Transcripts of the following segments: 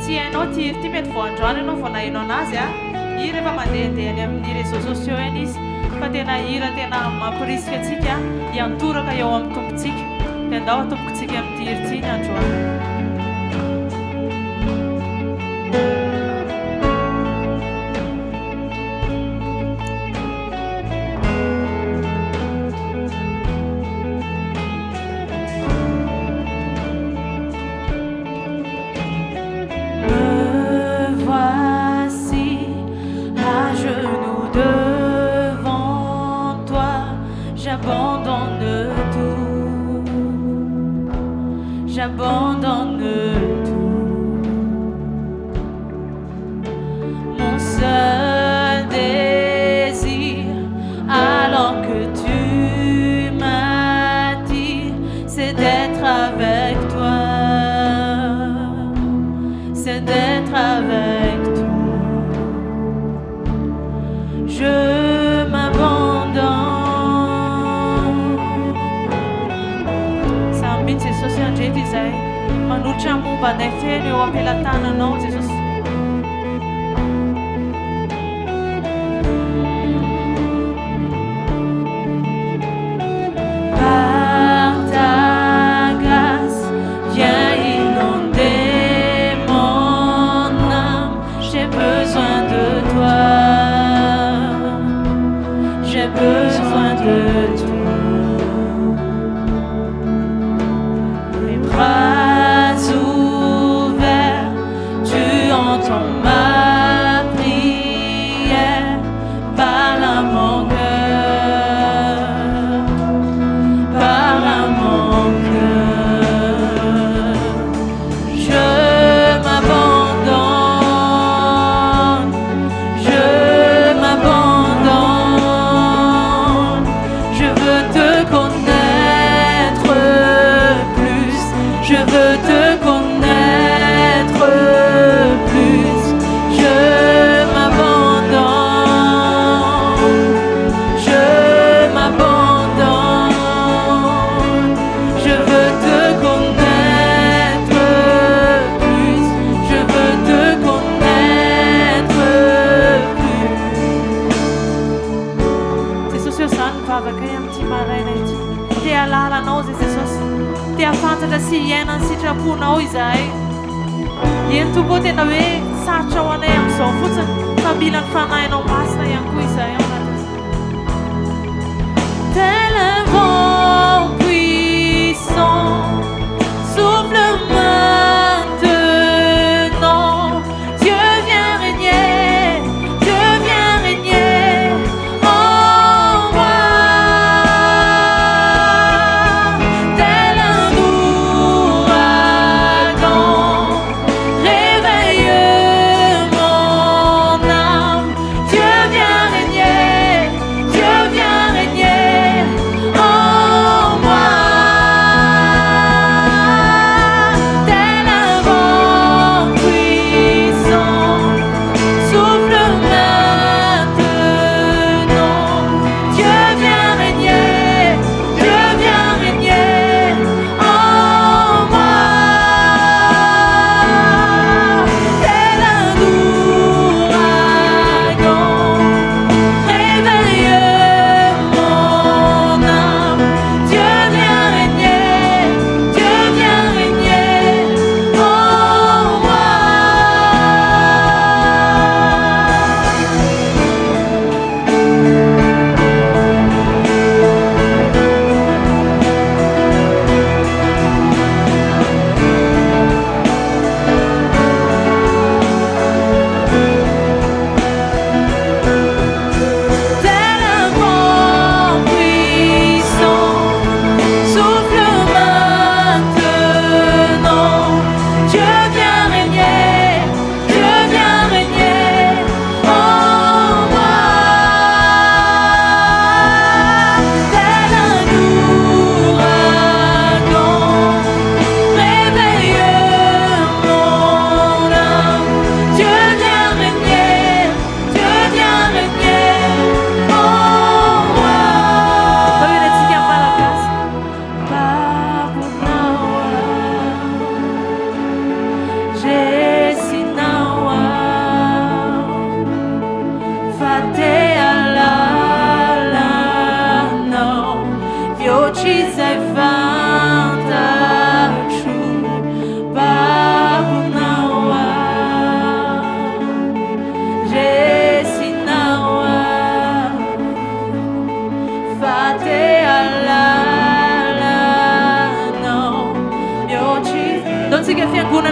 tsy hainao ity hira ity, mety vao androany ianao vao naheno anazy a. Hira efa mandehandeha any amin'ny réseaux sociaux eny izy fa tena hira tena mampirisika antsika hiantoraka eo amin'ny Tompontsika. Dia andao hatombokintsika amin'ity hira ity ny androany. Me voici à genoux devant toi, j'abandonne tout, j'abandonne tout. Mon seul désir, alors que tu m'attires, c'est d'être avec toi, c'est d'être avec toi. Je m'abandonne. Samy mihitsy Jesosy andreto izay manolotra momba anay feno eo am-pelatananao Jesosy. Par ta grâce, viens inonder mon âme. J'ai besoin de toi. J'ai besoin de toi. Les bras ouverts, tu entends ma prière. Parle à mon cœur, parle à mon cœur. Je m'abandonne, je m'abandonne. Je veux te connaître plus, je veux te connaître plus. Je m'abandonne, je m'abandonne. Je veux te connaître plus, je veux te connaître plus. Jesosy ô, izany ny vavakay amin'ity maraina ity. Te hahalala Anao izay Jesosy. Te hahafantatra sy hiaina ny sitraponao izahay. Eny Tompo ô, tena hoe sarotra ho anay amin'izao fotsiny fa mila ny Fanahinao Masina ihany koa izahay ao anatin'izay. Tel un vent puissant souffle maintenant. Dieu vient régner, Dieu vient régner en moi. Tel un ouragan, réveille mon âme. Dieu vient régner, Dieu vient régner en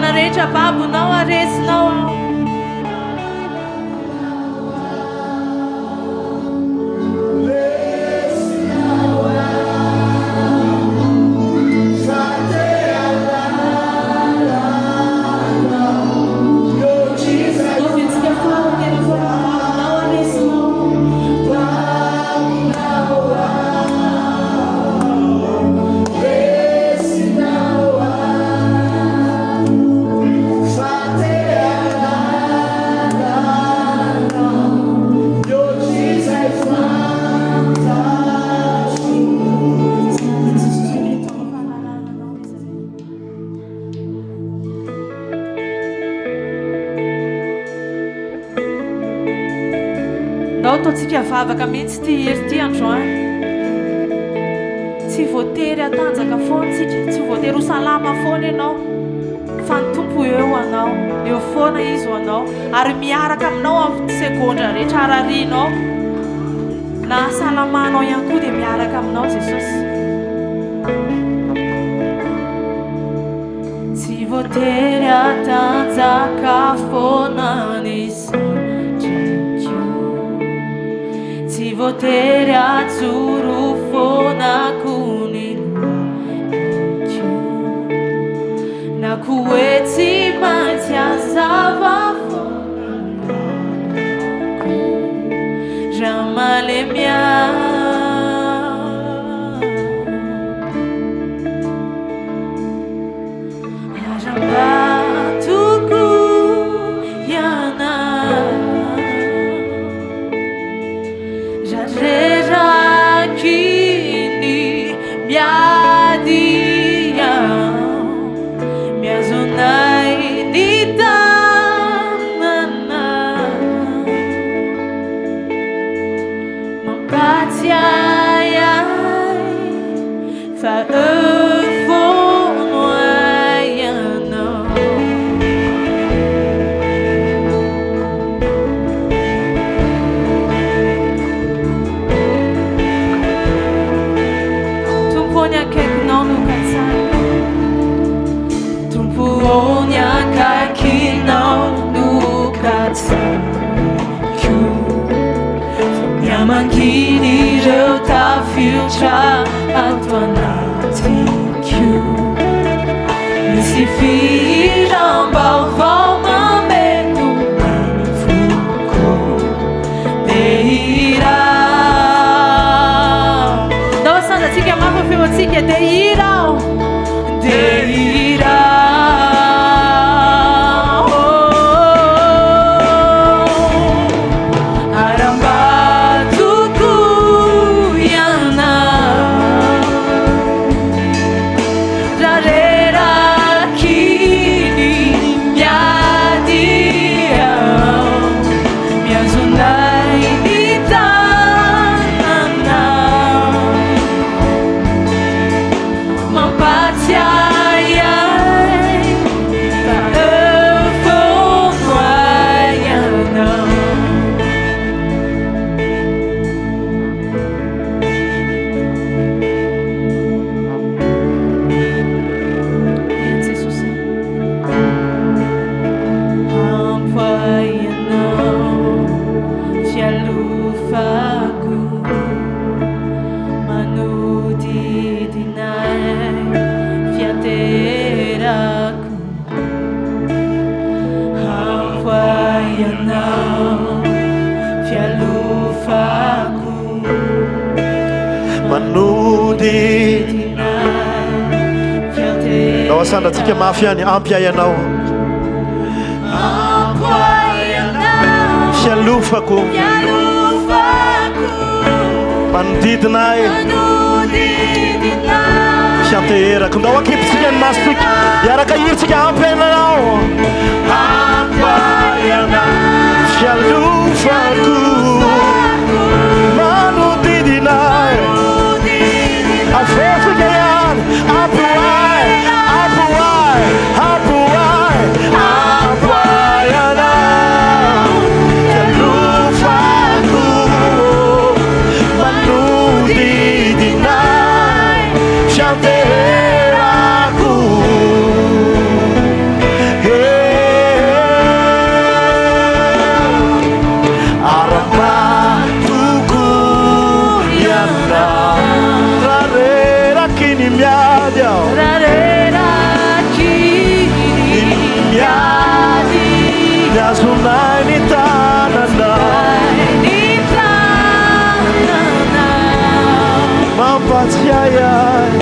Fahalovana rehetra babonao aho, resinao aho. Ndao ataontsika vavaka mihitsy ity hira ity androany. Tsy voatery hatanjaka foana isika, tsy voatery ho salama foana ianao, fa ny Tompo eo ho anao, eo foana Izy ho anao, ary miaraka aminao amin'ny segondra rehetra hararianao, na hasalamanao ihany koa dia miaraka aminao Jesosy. Tsy voatery hatanjaka foana ny sandriko. Tsy voatery hajoro foana koa ny lohako. Na koa hoe tsy maintsy hazava foana ny lalako raha malemy aho. Aram-batoko ianao Raha reraky ny miady aho Mihazona ahy ny tananao Mampatsiahy ahy Fa eo foana ianao. Tompo ô ny akaikinao no katsahiko. Tompo ô ny akaikinao no katsahiko. Mihamanginy ireo tafiotra ato anatiko. Misy fihiram-baovao mameno ny foko. Dia hira. Ndao asandratsika mafy ny feontsika. Dia hira aho. Dia hira. Aram-batoko ianao Raha reraky ny miady aho Mihazona ahy ny tananao Mampatsiahy ahy fa eo foana ianao. Eny Jesosy Ampy ahy ianao fialofako Manodidina ahy fianterako Ampy ahy ianao fialofako Manodidina Ndao asandratsika mafy ihany ampy ahy ianao Ampy ahy ianao Fialofako Fialofako Manodidina ahy Manodidina ahy Fianteherako Ndao akipitsika ny masontsika Hiaraka hihiritsika ampy ahy ianao Ampy ahy ianao Fialofako Manodidina ahy Averitsika ihany Ampy ahy Ampy ahy Ampy ahy Ampy ahy ianao Fialofako Manodidina ahy Fianteherako. ny miady aho. Raha reraky ny miady. Mihazona ahy ny tananao. Ny tananao. Mampatsiahy ahy.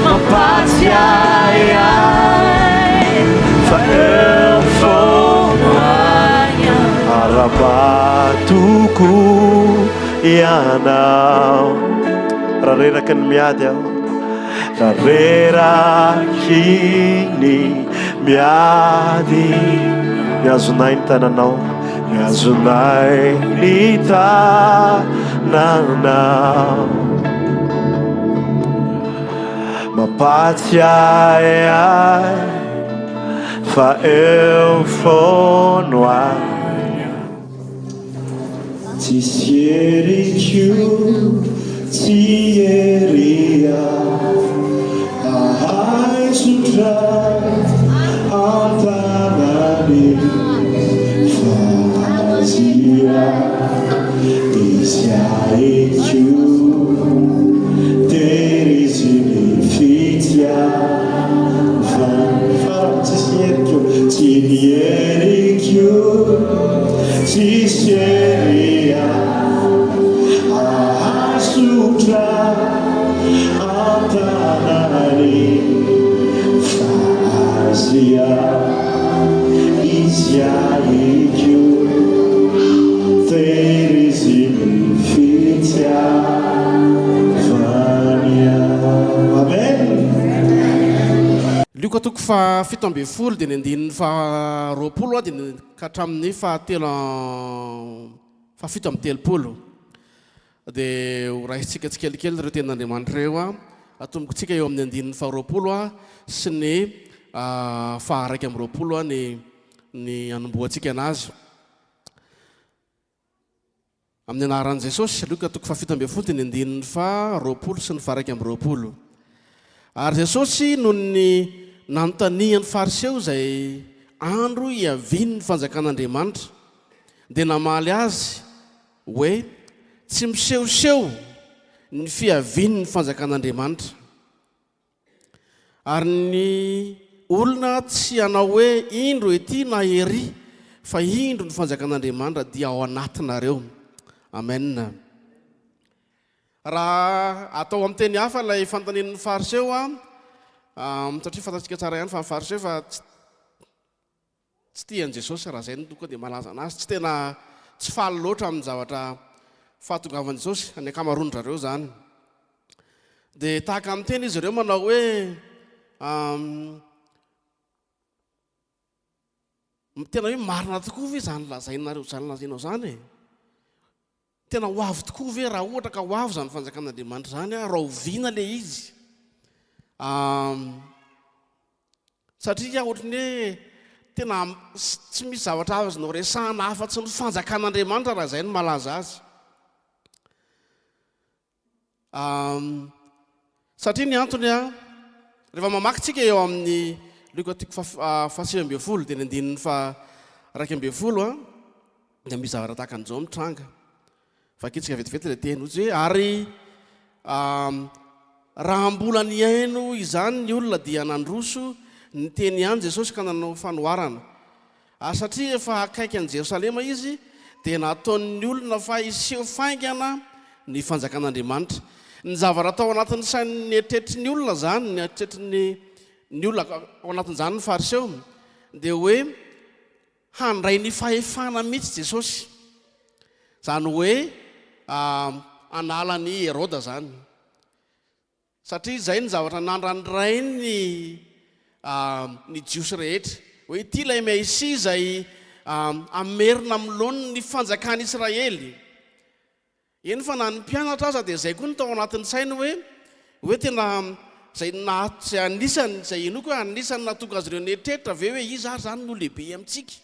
Mampatsiahy ahy. Fa eo foana. Ara-batoko ianao. Raha reraky ny miady aho. Raha reraky ny miady. Mihazona ahy ny tananao. Mihazona ahy ny tananao. Mampatsiahy ahy fa eo foana. Tsisy heriko, tsy hery aho, ahaisotra an-tanany fa azy izy ahiko, tehiriziny fitiavany. Farany, tsisy heriko, tsy ny heriko, tsisy hery aho, ahaisotra an-tanany fa azy izy ahiko, tehiriziny fitiavany. Amen. Lioka toko faha 17 dia ny andininy faha 20 dia ny ka hatramin'ny faha telo faha 37. Dia ho raisintsika tsikelikely ireo tenin'Andriamanitra ireo. Atombokintsika eo amin'ny andininy faha 20 sy ny faha 21 ny ny hanombohantsika anazy. Amin'ny anaran'i Jesosy, Lioka toko faha 17 dia ny andininy faha 20 sy ny faha 21. Ary Jesosy nony ny nanontanian'ny Fariseo izay andro hiavian'ny fanjakan'Andriamanitra, dia namaly azy hoe, Tsy misehoseho ny fiavian'ny fanjakan'Andriamanitra. Ary ny olona tsy hanao hoe, Indro ety na ery, fa indro ny fanjakan'Andriamanitra dia ao anatinareo. Amen. Raha atao amin'ny teny hafa ilay fanontanian'ny Fariseo, satria fantatsika tsara ihany fa ny Fariseo efa tsy tia an'i Jesosy, raha izay no tonga dia malaza an'azy, tsy tena tsy faly loatra amin'ny zavatra fahatongavan'i Jesosy, ny ankamaroan-dry zareo izany. Dia tahaka ny miteny izy ireo manao hoe, tena hoe marina tokoa ve izany lazainareo izany lazainao izany e? Tena ho avy tokoa ve raha ohatra ka ho avy izany fanjakan'Andriamanitra izany an? Rahoviana ilay izy? Satria ohatran'ny hoe tena tsy misy zavatra azonao resahana afa-tsy ny fanjakan'Andriamanitra raha izay no malaza azy. Satria ny antony an, rehefa mamaky tsika eo amin'ny Lioka toko faha 19 dia ny andininy faha 11 an, dia misy zavatra tahaka an'izao mitranga. Vakintsika vetivety ilay teny, hoy hoe ary raha mbola nihaino izany ny olona dia nandroso niteny ihany Jesosy ka nanao fanoharana. Ary satria efa akaiky an'i Jerosalema izy, dia nataon'ny olona fa hiseho faingana ny fanjakan'Andriamanitra. Ny zavatra tao anatin'ny sain'ny eritreritry ny olona izany, ny eritreritry ny ny olona ao anatin'izany ny Fariseo, dia hoe handray ny fahefana mihitsy Jesosy. Izany hoe hanala an'i Heroda izany. Satria izay no zavatra nandrandrainy ny Jiosy rehetra, hoe ity ilay Mesia izay hamerina amin'ny laoniny ny fanjakan'Israely. Eny fa na ny mpianatra aza dia izay koa no tao anatin'ny sainy hoe, hoe tena izay naha, izay anisany, izay inoako hoe anisany nahatonga azy ireo nieritreritra ve hoe iza ary izany no lehibe amintsika?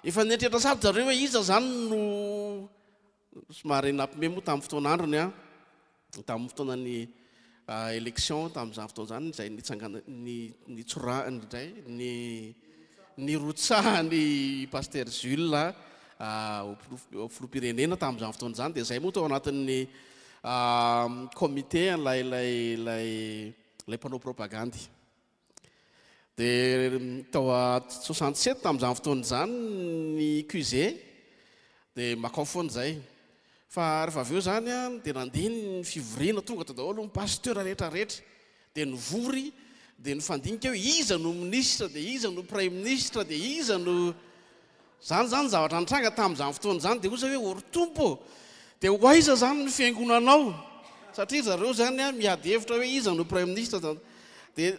Efa nieritreritra sady zareo hoe iza izany no somary nampime moa tamin'ny fotoan'androny an, tamin'ny fotoanan'ny élection tamin'izany fotoana izany izay nitsangana ny nitsorahany indray ny nirotsahan'i Pasteur Jules ho filoham-pirenena tamin'izany fotoana izany dia izay moa tao anatin'ny Comité an'ilay ilay ilay ilay mpanao propagandy. Dia tao 67 tamin'izany fotoana izany ny QG dia makao foana izay. Fa rehefa avy eo izany an, dia nandeha ny fivoriana, tonga tao daholo ny pasteur rehetra rehetra. Dia nivory, dia nifandinika hoe iza no minisitra, dia iza no praiminisitra, dia iza no. Izany izany ny zavatra nitranga tamin'izany fotoana izany, dia hoy izahay hoe, O ry Tompo ô, dia ho aiza izany ny fiangonanao? Satria ry zareo izany an, miady hevitra hoe iza no praiminisitra izany. Dia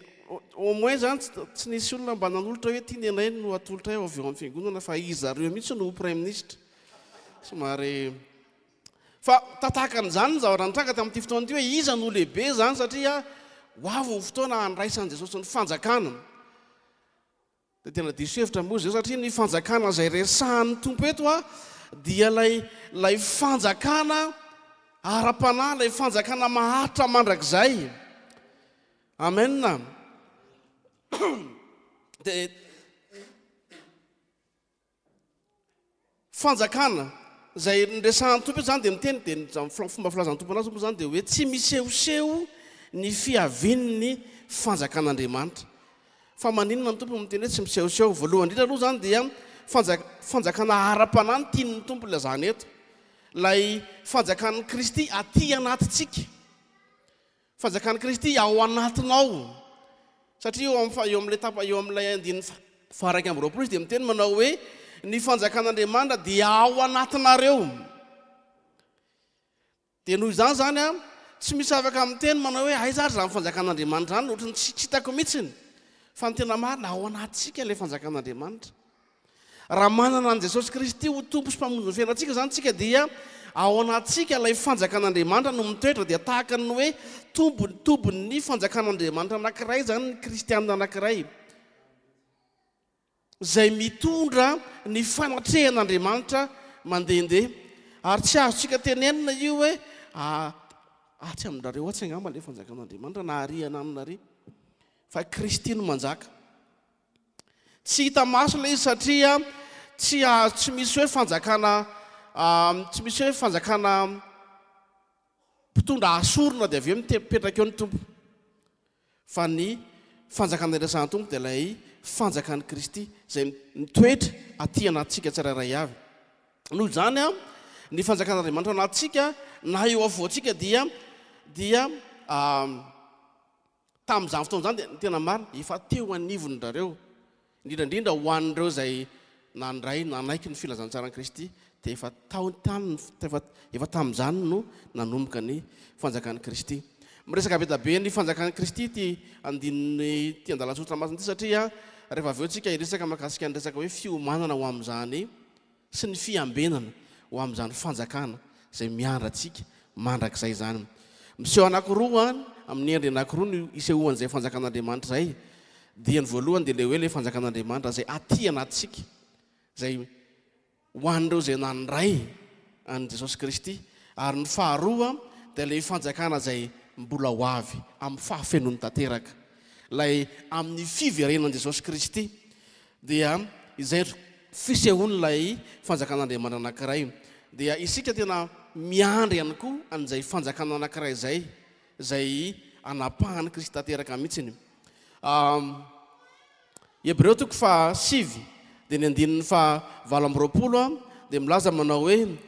au moins izany tsy nisy olona mba nanolotra hoe ity ny anay no atolotray avy ao amin'ny fiangonana fa izy zareo mihitsy no ho praiminisitra. Somary. Fa tahaka an'izany ny zavatra nitranga tamin'ity fotoana ity hoe iza no lehibe izany satria ho avy ny fotoana handraisan'i Jesosy ny fanjakana. Dia tena diso hevitra moa izay satria ny fanjakana izay resahan'ny Tompo eto dia ilay ilay fanjakana ara-panahy, ilay fanjakana maharitra mandrakizay. Amen. Dia Fanjakana, izay niresahan'ny Tompo eto izany dia miteny, dia ny fomba filazan'ny Tompo anazy moa izany dia hoe tsy misehoseho ny fiavian'ny fanjakan'Andriamanitra. Fa maninona ny Tompo no miteny hoe tsy misehoseho? Voalohany indrindra aloha izany dia fanjakana ara-panahy no tian'ny Tompo ilazana eto. Ilay fanjakan'i Kristy aty anatintsika. Fanjakan'i Kristy ao anatinao. Satria eo amin'ny eo amin'ilay tapa eo amin'ilay andininy faha-21 izy dia miteny manao hoe ny fanjakan'Andriamanitra dia ao anatinareo. Dia noho izany izany an, tsy misy afaka miteny manao hoe aiza ary izany fanjakan'Andriamanitra izany, ohatran'ny tsy hitako mihitsiny. Fa ny tena marina, ao anatintsika ilay fanjakan'Andriamanitra. Raha manana an'i Jesosy Kristy ho Tompo sy Mpamonjy ny fiainantsika izany isika dia ao anatintsika ilay fanjakan'Andriamanitra no mitoetra dia tahaka ny hoe tombony tobin'ny fanjakan'Andriamanitra anankiray izany ny kristianina anankiray izay mitondra ny fanatrehan'Andriamanitra mandehandeha ary tsy azontsika tenenina io hoe atsy aminareo atsy angamba ilay fanjakan'Andriamanitra na ary ananona ary fa Kristy no manjaka. Tsy hita maso ilay izy satria tsy azo tsy misy hoe fanjakana tsy misy hoe fanjakana mpitondra asorina dia avy eo mipetraka eo ny Tompo. Fa ny fanjakana iresahan'ny Tompo dia ilay fanjakan'i Kristy izay mitoetra aty anatintsika tsirairay avy. Noho izany, ny fanjakan'Andriamanitra ao anatintsika na eo afovoantsika dia dia Tamin'izany fotoana izany dia ny tena marina, efa teo anivony zareo, indrindra indrindra ho an'ireo izay nandray, nanaiky ny filazantsaran'i Kristy, dia efa tao tany, efa, efa tamin'izany no nanomboka ny fanjakan'i Kristy. Miresaka be dia be ny fanjakan'i Kristy ity andininy ity andalan-tsoratra masina ity satria rehefa avy eo tsika hiresaka mahakasika ny resaka hoe fiomanana ho amin'izany sy ny fiambenana ho amin'izany fanjakana izay miandry antsika mandrakizay izany. Miseho anankiroa amin'ny endriny anankiroa no isehoan'izay fanjakan'Andriamanitra izay, dia ny voalohany dia ilay hoe ilay fanjakan'Andriamanitra izay aty anatintsika, izay ho an'ireo izay nandray an'i Jesosy Kristy, ary ny faharoa dia ilay fanjakana izay mbola ho avy amin'ny fahafenoany tanteraka, ilay amin'ny fiverenan'i Jesosy Kristy. Dia izay fisehoan'ilay fanjakan'Andriamanitra anankiray. Dia isika tena miandry ihany koa an'izay fanjakana anankiray izay, izay anapahan'i Kristy tanteraka mihitsiny. Hebreo toko faha-9, dia ny andininy faha-28 dia milaza manao hoe,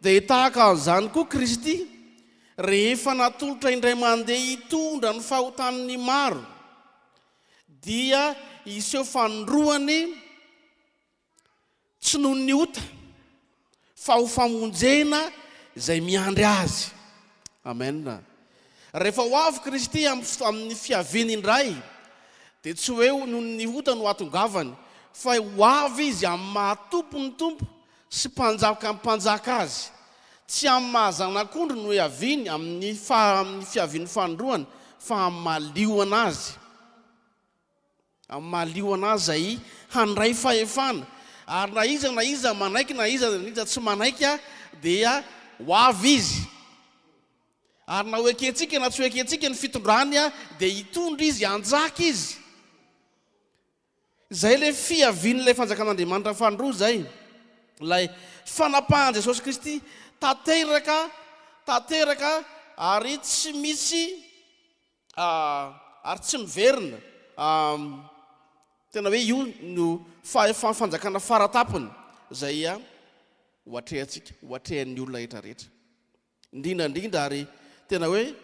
Dia tahaka an'izany koa Kristy, rehefa natolotra indray mandeha hitondra ny fahotan'ny maro, dia hiseho fanindroany tsy noho ny ota fa ho famonjena izay miandry azy. Amen. Rehefa ho avy Kristy amin'ny fiaviany indray dia tsy hoe noho ny ota no hatongavany fa ho avy izy amin'ny maha Tompon'ny Tompo sy Mpanjakan'ny mpanjaka azy. Tsy amin'ny maha Zanak'ondry no hiaviany amin'ny amin'ny fiavian'ny fanindroany fa amin'ny maha liona azy. Amin'ny maha liona azy izay handray fahefana. Ary na iza na iza manaiky na iza na iza tsy manaiky dia ho avy izy. Ary na ho ekentsika na tsy ho ekentsika ny fitondrany dia hitondra izy, hanjaka izy. Izay ilay fiavian'ilay fanjakan'Andriamanitra faharoa izay, ilay fanapahan'i Jesosy Kristy tanteraka, tanteraka. ary tsy misy ary tsy miverina. Tena hoe io no fahefan'ny fanjakana faratapony izay ho atrehantsika, ho atrehan'ny olona rehetra rehetra. Indrindra indrindra ary tena hoe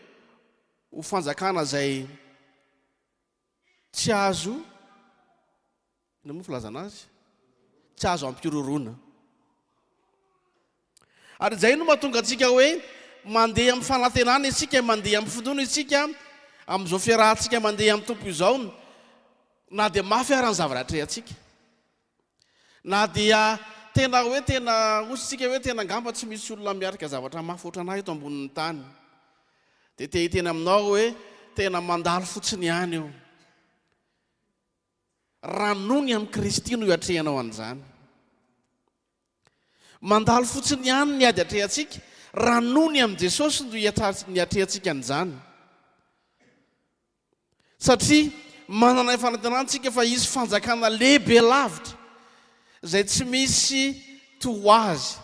ho fanjakana izay tsy azo Inona moa filazana azy? Tsy azo ampihorohoroana. Ary izay no mahatonga antsika hoe mandeha amin'ny fanantenana isika, mandeha amin'ny finoana isika, amin'izao fiarahantsika mandeha amin'ny Tompo izao, na dia mafy ara ny zavatra atrehantsika. Na dia tena hoe tena, hoy isika hoe tena angamba tsy misy olona miatrika zavatra mafy ohatran'ahy eto ambonin'ny tany. Dia te hiteny aminao hoe tena mandalo fotsiny ihany io. Ranony amin'i Kristy no iatrehanao an'izany. Mandalo fotsiny ihany ny ady atrehantsika, ranony amin'i Jesosy no iatrehantsika an'izany. Satria manana ny fanantenana isika fa hisy fanjakana lehibe lavitra izay tsy misy toa azy,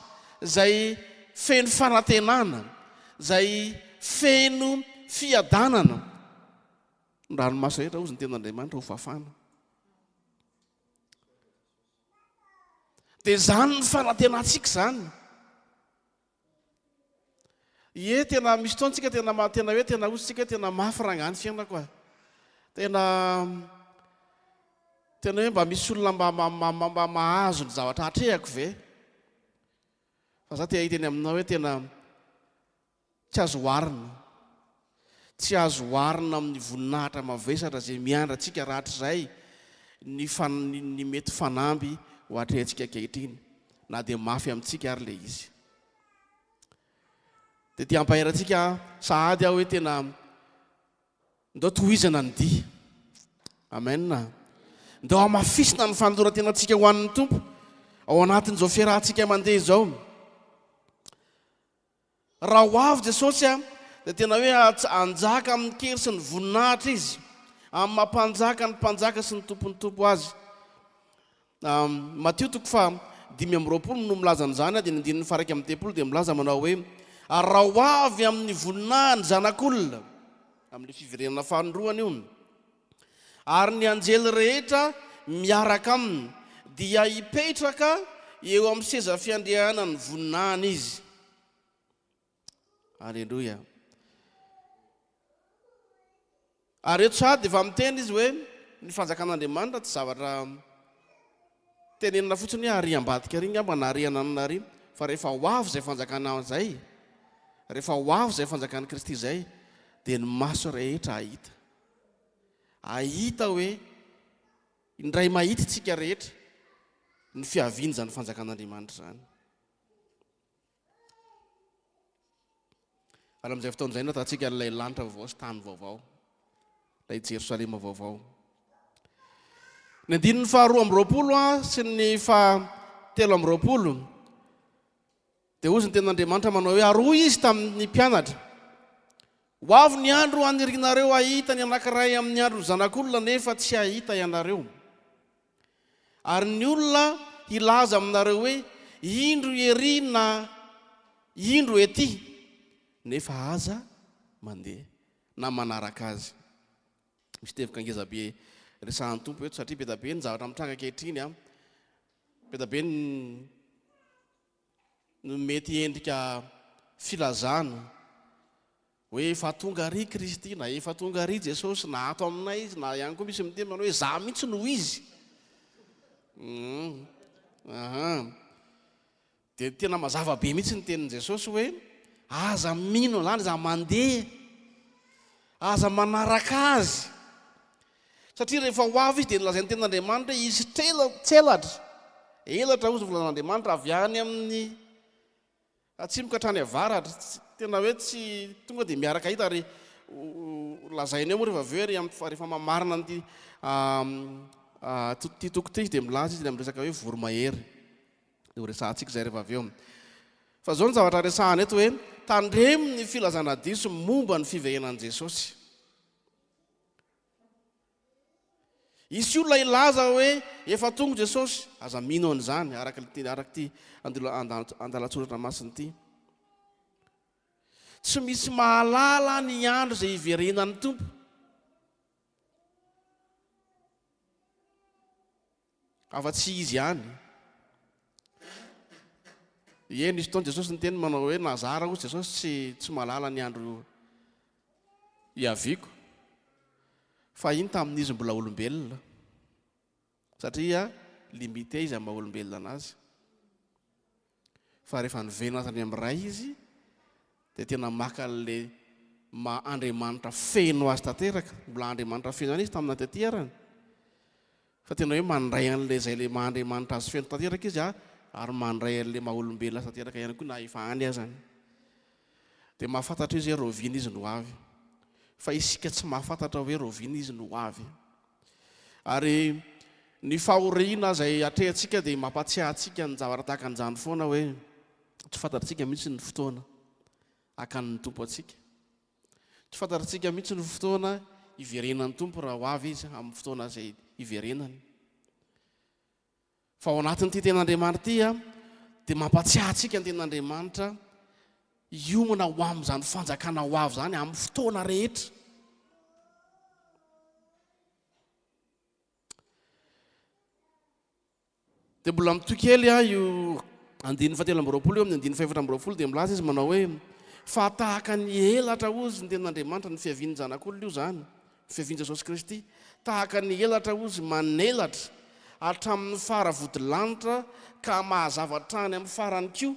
izay feno fanantenana, izay feno fiadanana. Ny ranomaso rehetra hozy ny tenin'Andriamanitra ho fafana. Dia izany ny fanantenantsika izany. Ie, tena misy fotoana tsika tena tena hoe tena hozy tsika hoe tena mafy rangahy ny fiainako a. Tena tena hoe mba misy olona mba mba mba mahazo ny zavatra atrehako ve? Fa za te hiteny aminao hoe tena Tsy azo oharina. Tsy azo oharina amin'ny voninahitra mavesatra izay miandry antsika rahatrizay ny ny mety fanamby ho atrehintsika ankehitriny, na dia mafy amintsika ary ilay izy. Dia te hampahery antsika sahady aho hoe tena ndao tohizana ny dia. Amen. Ndao hamafisina ny fanoloran-tenantsika ho an'ny Tompo ao anatin'izao fiarahantsika mandeha izao. Raha ho avy Jesosy dia tena hoe hanjaka amin'ny kery sy ny voninahitra Izy, amin'ny maha mpanjaka ny mpanjaka sy ny tompon'ny tompo Azy. Matio toko faha 25 no milaza an'izany, dia ny andininy faha 31 dia milaza manao hoe, Ary raha ho avy amin'ny voninahiny Zanak'olona, amin'ilay fiverenana fahandroany io, ary ny anjely rehetra miaraka aminy, dia hipetraka eo amin'ny seza fiandrianan'ny voninahiny izy. Aleloia. Ary eto sahady efa miteny izy hoe ny fanjakan'Andriamanitra tsy zavatra tenenina fotsiny hoe ary ambadika ary angamba na ary ananona ary fa rehefa ho avy izay fanjakana izay, rehefa ho avy izay fanjakan'i Kristy izay dia ny maso rehetra hahita. Hahita hoe indray mahita isika rehetra ny fiavian'izany fanjakan'Andriamanitra izany. Ary amin'izay fotoana izay no ahitantsika an'ilay lanitra vaovao sy tany vaovao, ilay Jerosalema vaovao. Ny andininy faharoa amby roapolo sy ny fahatelo amby roapolo dia hozy ny tenin'Andriamanitra manao hoe ary hoy izy tamin'ny mpianatra, Ho avy ny andro hanirianareo hahita ny anankiray amin'ny andron'ny Zanak'olona nefa tsy hahita ianareo. Ary ny olona hilaza aminareo hoe, Indro ery na Indro ety, nefa aza mandeha na manaraka azy. Misy teboka ngeza be resahan'ny Tompo eto satria be dia be ny zavatra mitranga ankehitriny an. Be dia be ny no mety endrika filazana hoe efa tonga ary Kristy na efa tonga ary Jesosy na ato aminay izy na ihany koa misy miteny manao hoe za mihitsy no izy. Aha. Dia tena mazava be mihitsy ny tenin'i Jesosy hoe aza mino an'izany, aza mandeha, aza manaraka azy. Satria rehefa ho avy izy dia nolazain'ny tenin'Andriamanitra hoe hisy tselatra, elatra hozy ny filazan'Andriamanitra avy any amin'ny atsimo ka hatrany avaratra. Tena hoe tsy tonga dia miaraka hita ary lazainy eo moa rehefa avy eo ary rehefa mamarana an'ity ity toko ity izy dia milaza izy ilay miresaka hoe voromahery. Dia ho resahantsika izay rehefa avy eo. Fa izao ny zavatra resahana eto hoe tandremo ny filazana diso momba ny fiverenan'i Jesosy. Hisy olona hilaza hoe efa tonga Jesosy, aza mino an'izany araka ity araka ity andalan-tsoratra masina ity. Tsy misy mahalala ny andro izay hiverenan'ny Tompo. Afa-tsy Izy ihany. Ie, nisy fotoana Jesosy niteny manao hoe Nazara hozy Jesosy tsy tsy mahalala ny andro hiaviako. Fa iny tamin'izy mbola olombelona. Satria limité izy amin'ny maha olombelona anazy. Fa rehefa niverina tany amin'ny Ray izy dia tena maka an'ilay maha Andriamanitra feno azy tanteraka. Mbola Andriamanitra feno ihany izy tamin'ny taty arany. Fa tena hoe mandray an'ilay izay ilay maha Andriamanitra azy feno tanteraka izy ary mandray an'ilay maha olombelona azy tanteraka ihany koa na efa any azany. Dia mahafantatra izy hoe rahoviana izy no ho avy. Fa isika tsy mahafantatra hoe rahoviana izy no ho avy. Ary ny fahoriana izay atrehantsika dia mampatsiahy antsika ny zavatra tahaka an'izany foana hoe tsy fantatsika mihitsy ny fotoana hakan'ny Tompo antsika. Tsy fantatsika mihitsy ny fotoana hiverenan'ny Tompo raha ho avy Izy amin'ny fotoana izay hiverenany. Fa ao anatin'ity tenin'Andriamanitra ity dia mampatsiahy antsika ny tenin'Andriamanitra hiomana ho amin'izany fanjakana ho avy izany amin'ny fotoana rehetra. Dia mbola mitohy kely io andininy fahatelo amby roapolo io amin'ny andininy fahefatra amby roapolo dia milaza izy manao hoe fa tahaka ny elatra hozy ny tenin'Andriamanitra ny fiavian'ny zanak'olona io izany Fiavian'i Jesosy Kristy, tahaka ny elatra hozy manelatra hatramin'ny fara vodilanitra ka mahazava hatrany amin'ny farany koa,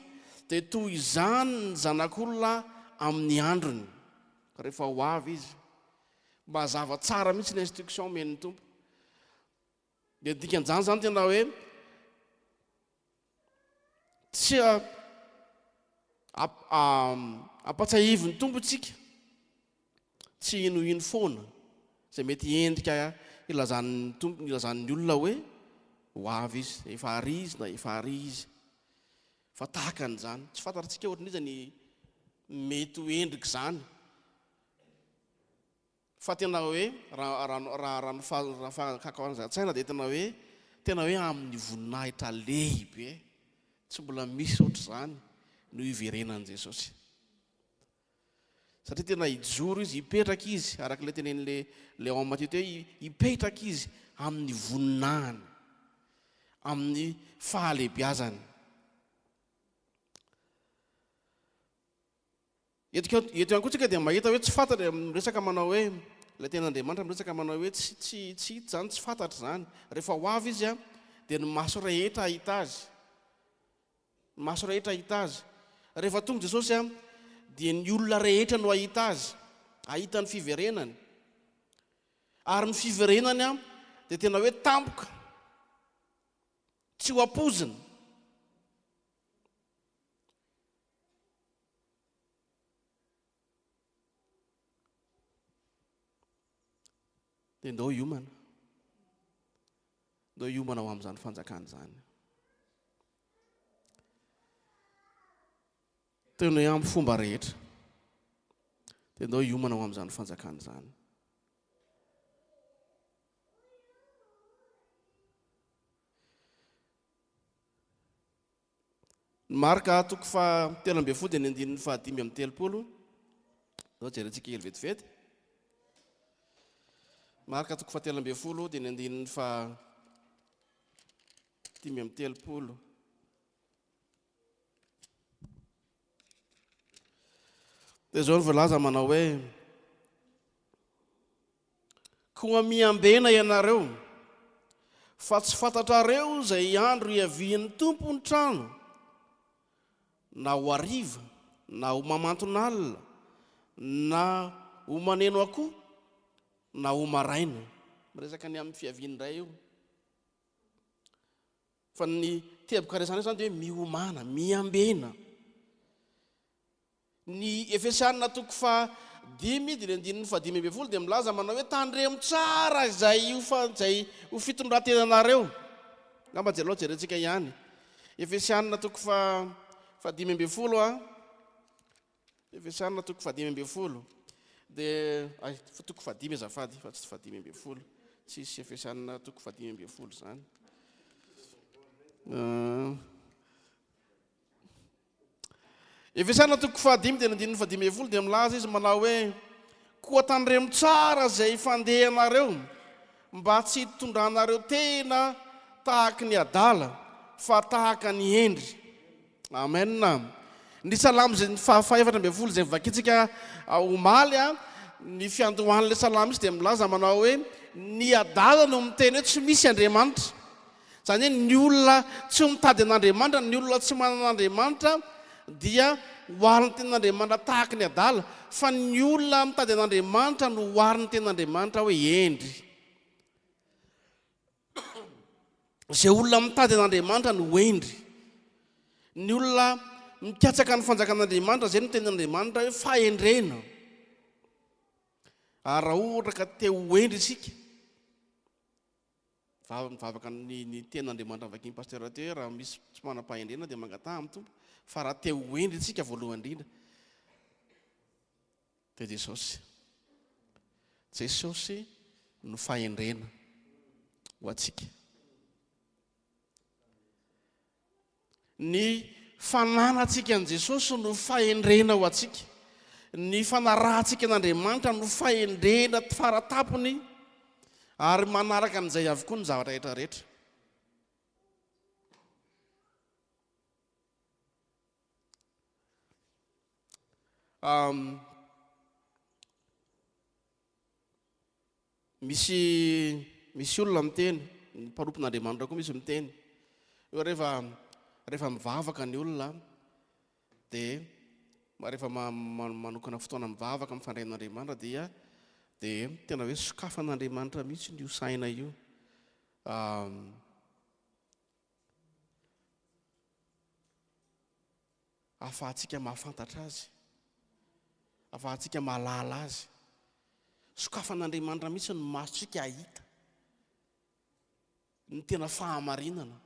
dia toy izany ny Zanak'olona amin'ny androny, rehefa ho avy Izy. Mazava tsara mihitsy ny instruction omen'ny Tompo. Dia ny dikan'izany izany tena hoe tsy ampatsiahivin'ny Tompo isika tsy hinohino foana izay mety endrika ilazan'ny Tompo, ilazan'ny olona hoe ho avy izy, efa ary izy na efa ary izy. Fa tahaka an'izany, tsy fantatsika ohatran'iza ny mety ho endrik'izany. Fa tena hoe raha raha raha raha ny raha fakako azy an-tsaina dia tena hoe tena hoe amin'ny voninahitra lehibe tsy mbola misy ohatr'izany no hiverenan'i Jesosy. Satria tena hijoro izy, hipetraka izy, araka ilay tenenin'ilay ilay ao amin'ny Matio teo hoe hipetraka izy amin'ny voninahiny, amin'ny fahalehibiazany. Eto koa, eto ihany koa tsika dia mahita hoe tsy fantatra, miresaka manao hoe, ilay tenin'Andriamanitra miresaka manao hoe tsy, tsy, tsy hita izany, tsy fantatra izany. Rehefa ho avy Izy an, dia ny maso rehetra hahita Azy. Ny maso rehetra hahita Azy. Rehefa tonga Jesosy an, dia ny olona rehetra no hahita Azy, hahita ny fiverenany. Ary ny fiverenany an, dia tena hoe tampoka, tsy ho ampoizina. Dia ndao hiomana. Ndao hiomana ho amin'izany fanjakana izany. Teo ny amin'ny fomba rehetra. Dia ndao hiomana ho amin'izany fanjakana izany. Ny Marka toko faha 13 dia ny andininy faha 35. Zao jerentsika kely vetivety. Marka toko faha 13 dia ny andininy faha 35. Dia izao ny voalaza manao hoe Koa miambena ianareo, fa tsy fantatrareo izay andro hiavian'ny Tompo ny trano, na ho hariva, na ho mamanton'alina, na ho maneno akoho, na ho maraina. Miresaka ny amin'ny fiaviany indray io. Fa ny teboka resahana io izany dia hoe miomàna, miambena. Ny Efesianina toko faha dimy dia ny andininy faha 15 dia milaza manao hoe tandremo tsara izay ho fa izay ho fitondran-tenanareo. Angamba jereo jerentsika ihany. Efesianina toko faha faha 15 a. Efesianina toko faha 15 dia ay toko faha dimy azafady fa tsy faha 15. Tsisy Efesianina toko faha 15 izany. Efesiana toko fahadimy dia ny andininy fahadimy ambin'ny folo dia milaza izy manao hoe, Koa tandremo tsara izay fandehanareo, mba tsy hitondranareo tena tahaky ny adala, fa tahaka ny hendry. Amen. Ny salamo izay faha 14 izay novakintsika omaly, ny fiandohan'ilay salamo izy dia milaza manao hoe, ny adala no miteny hoe tsy misy Andriamanitra. Izany hoe ny olona tsy mitady an'Andriamanitra, ny olona tsy manana an'Andriamanitra dia oharin'ny tenin'Andriamanitra tahaky ny adala, fa ny olona mitady an'Andriamanitra no oharin'ny tenin'Andriamanitra hoe hendry. Izay olona mitady an'Andriamanitra no hendry. Ny olona mikatsaka ny fanjakan'Andriamanitra, izay no tenin'Andriamanitra hoe fahendrena. Ary raha ohatra ka te ho hendry isika, Mivavaka ny ny tenin'Andriamanitra novakian'i Pasteur teo hoe raha misy tsy manam-pahendrena dia mangataha amin'ny Tompo, fa raha te ho hendry isika voalohany indrindra dia Jesosy. Jesosy no fahendrena ho antsika. Ny fananantsika an'i Jesosy no fahendrena ho antsika. Ny fanarahantsika an'Andriamanitra no fahendrena fara-tampony ary manaraka an'izay avokoa ny zavatra rehetra rehetra. Um, Misy misy olona miteny, ny mpanompon'Andriamanitra koa misy miteny hoe rehefa rehefa mivavaka ny olona dia rehefa manokana fotoana mivavaka mifandray amin'Andriamanitra dia dia tena hoe sokafan'Andriamanitra mihitsy io saina io. Ahafahantsika mahafantatra Azy, ahafahantsika mahalala Azy. Sokafan'Andriamanitra mihitsy ny masontsika hahita ny tena fahamarinana.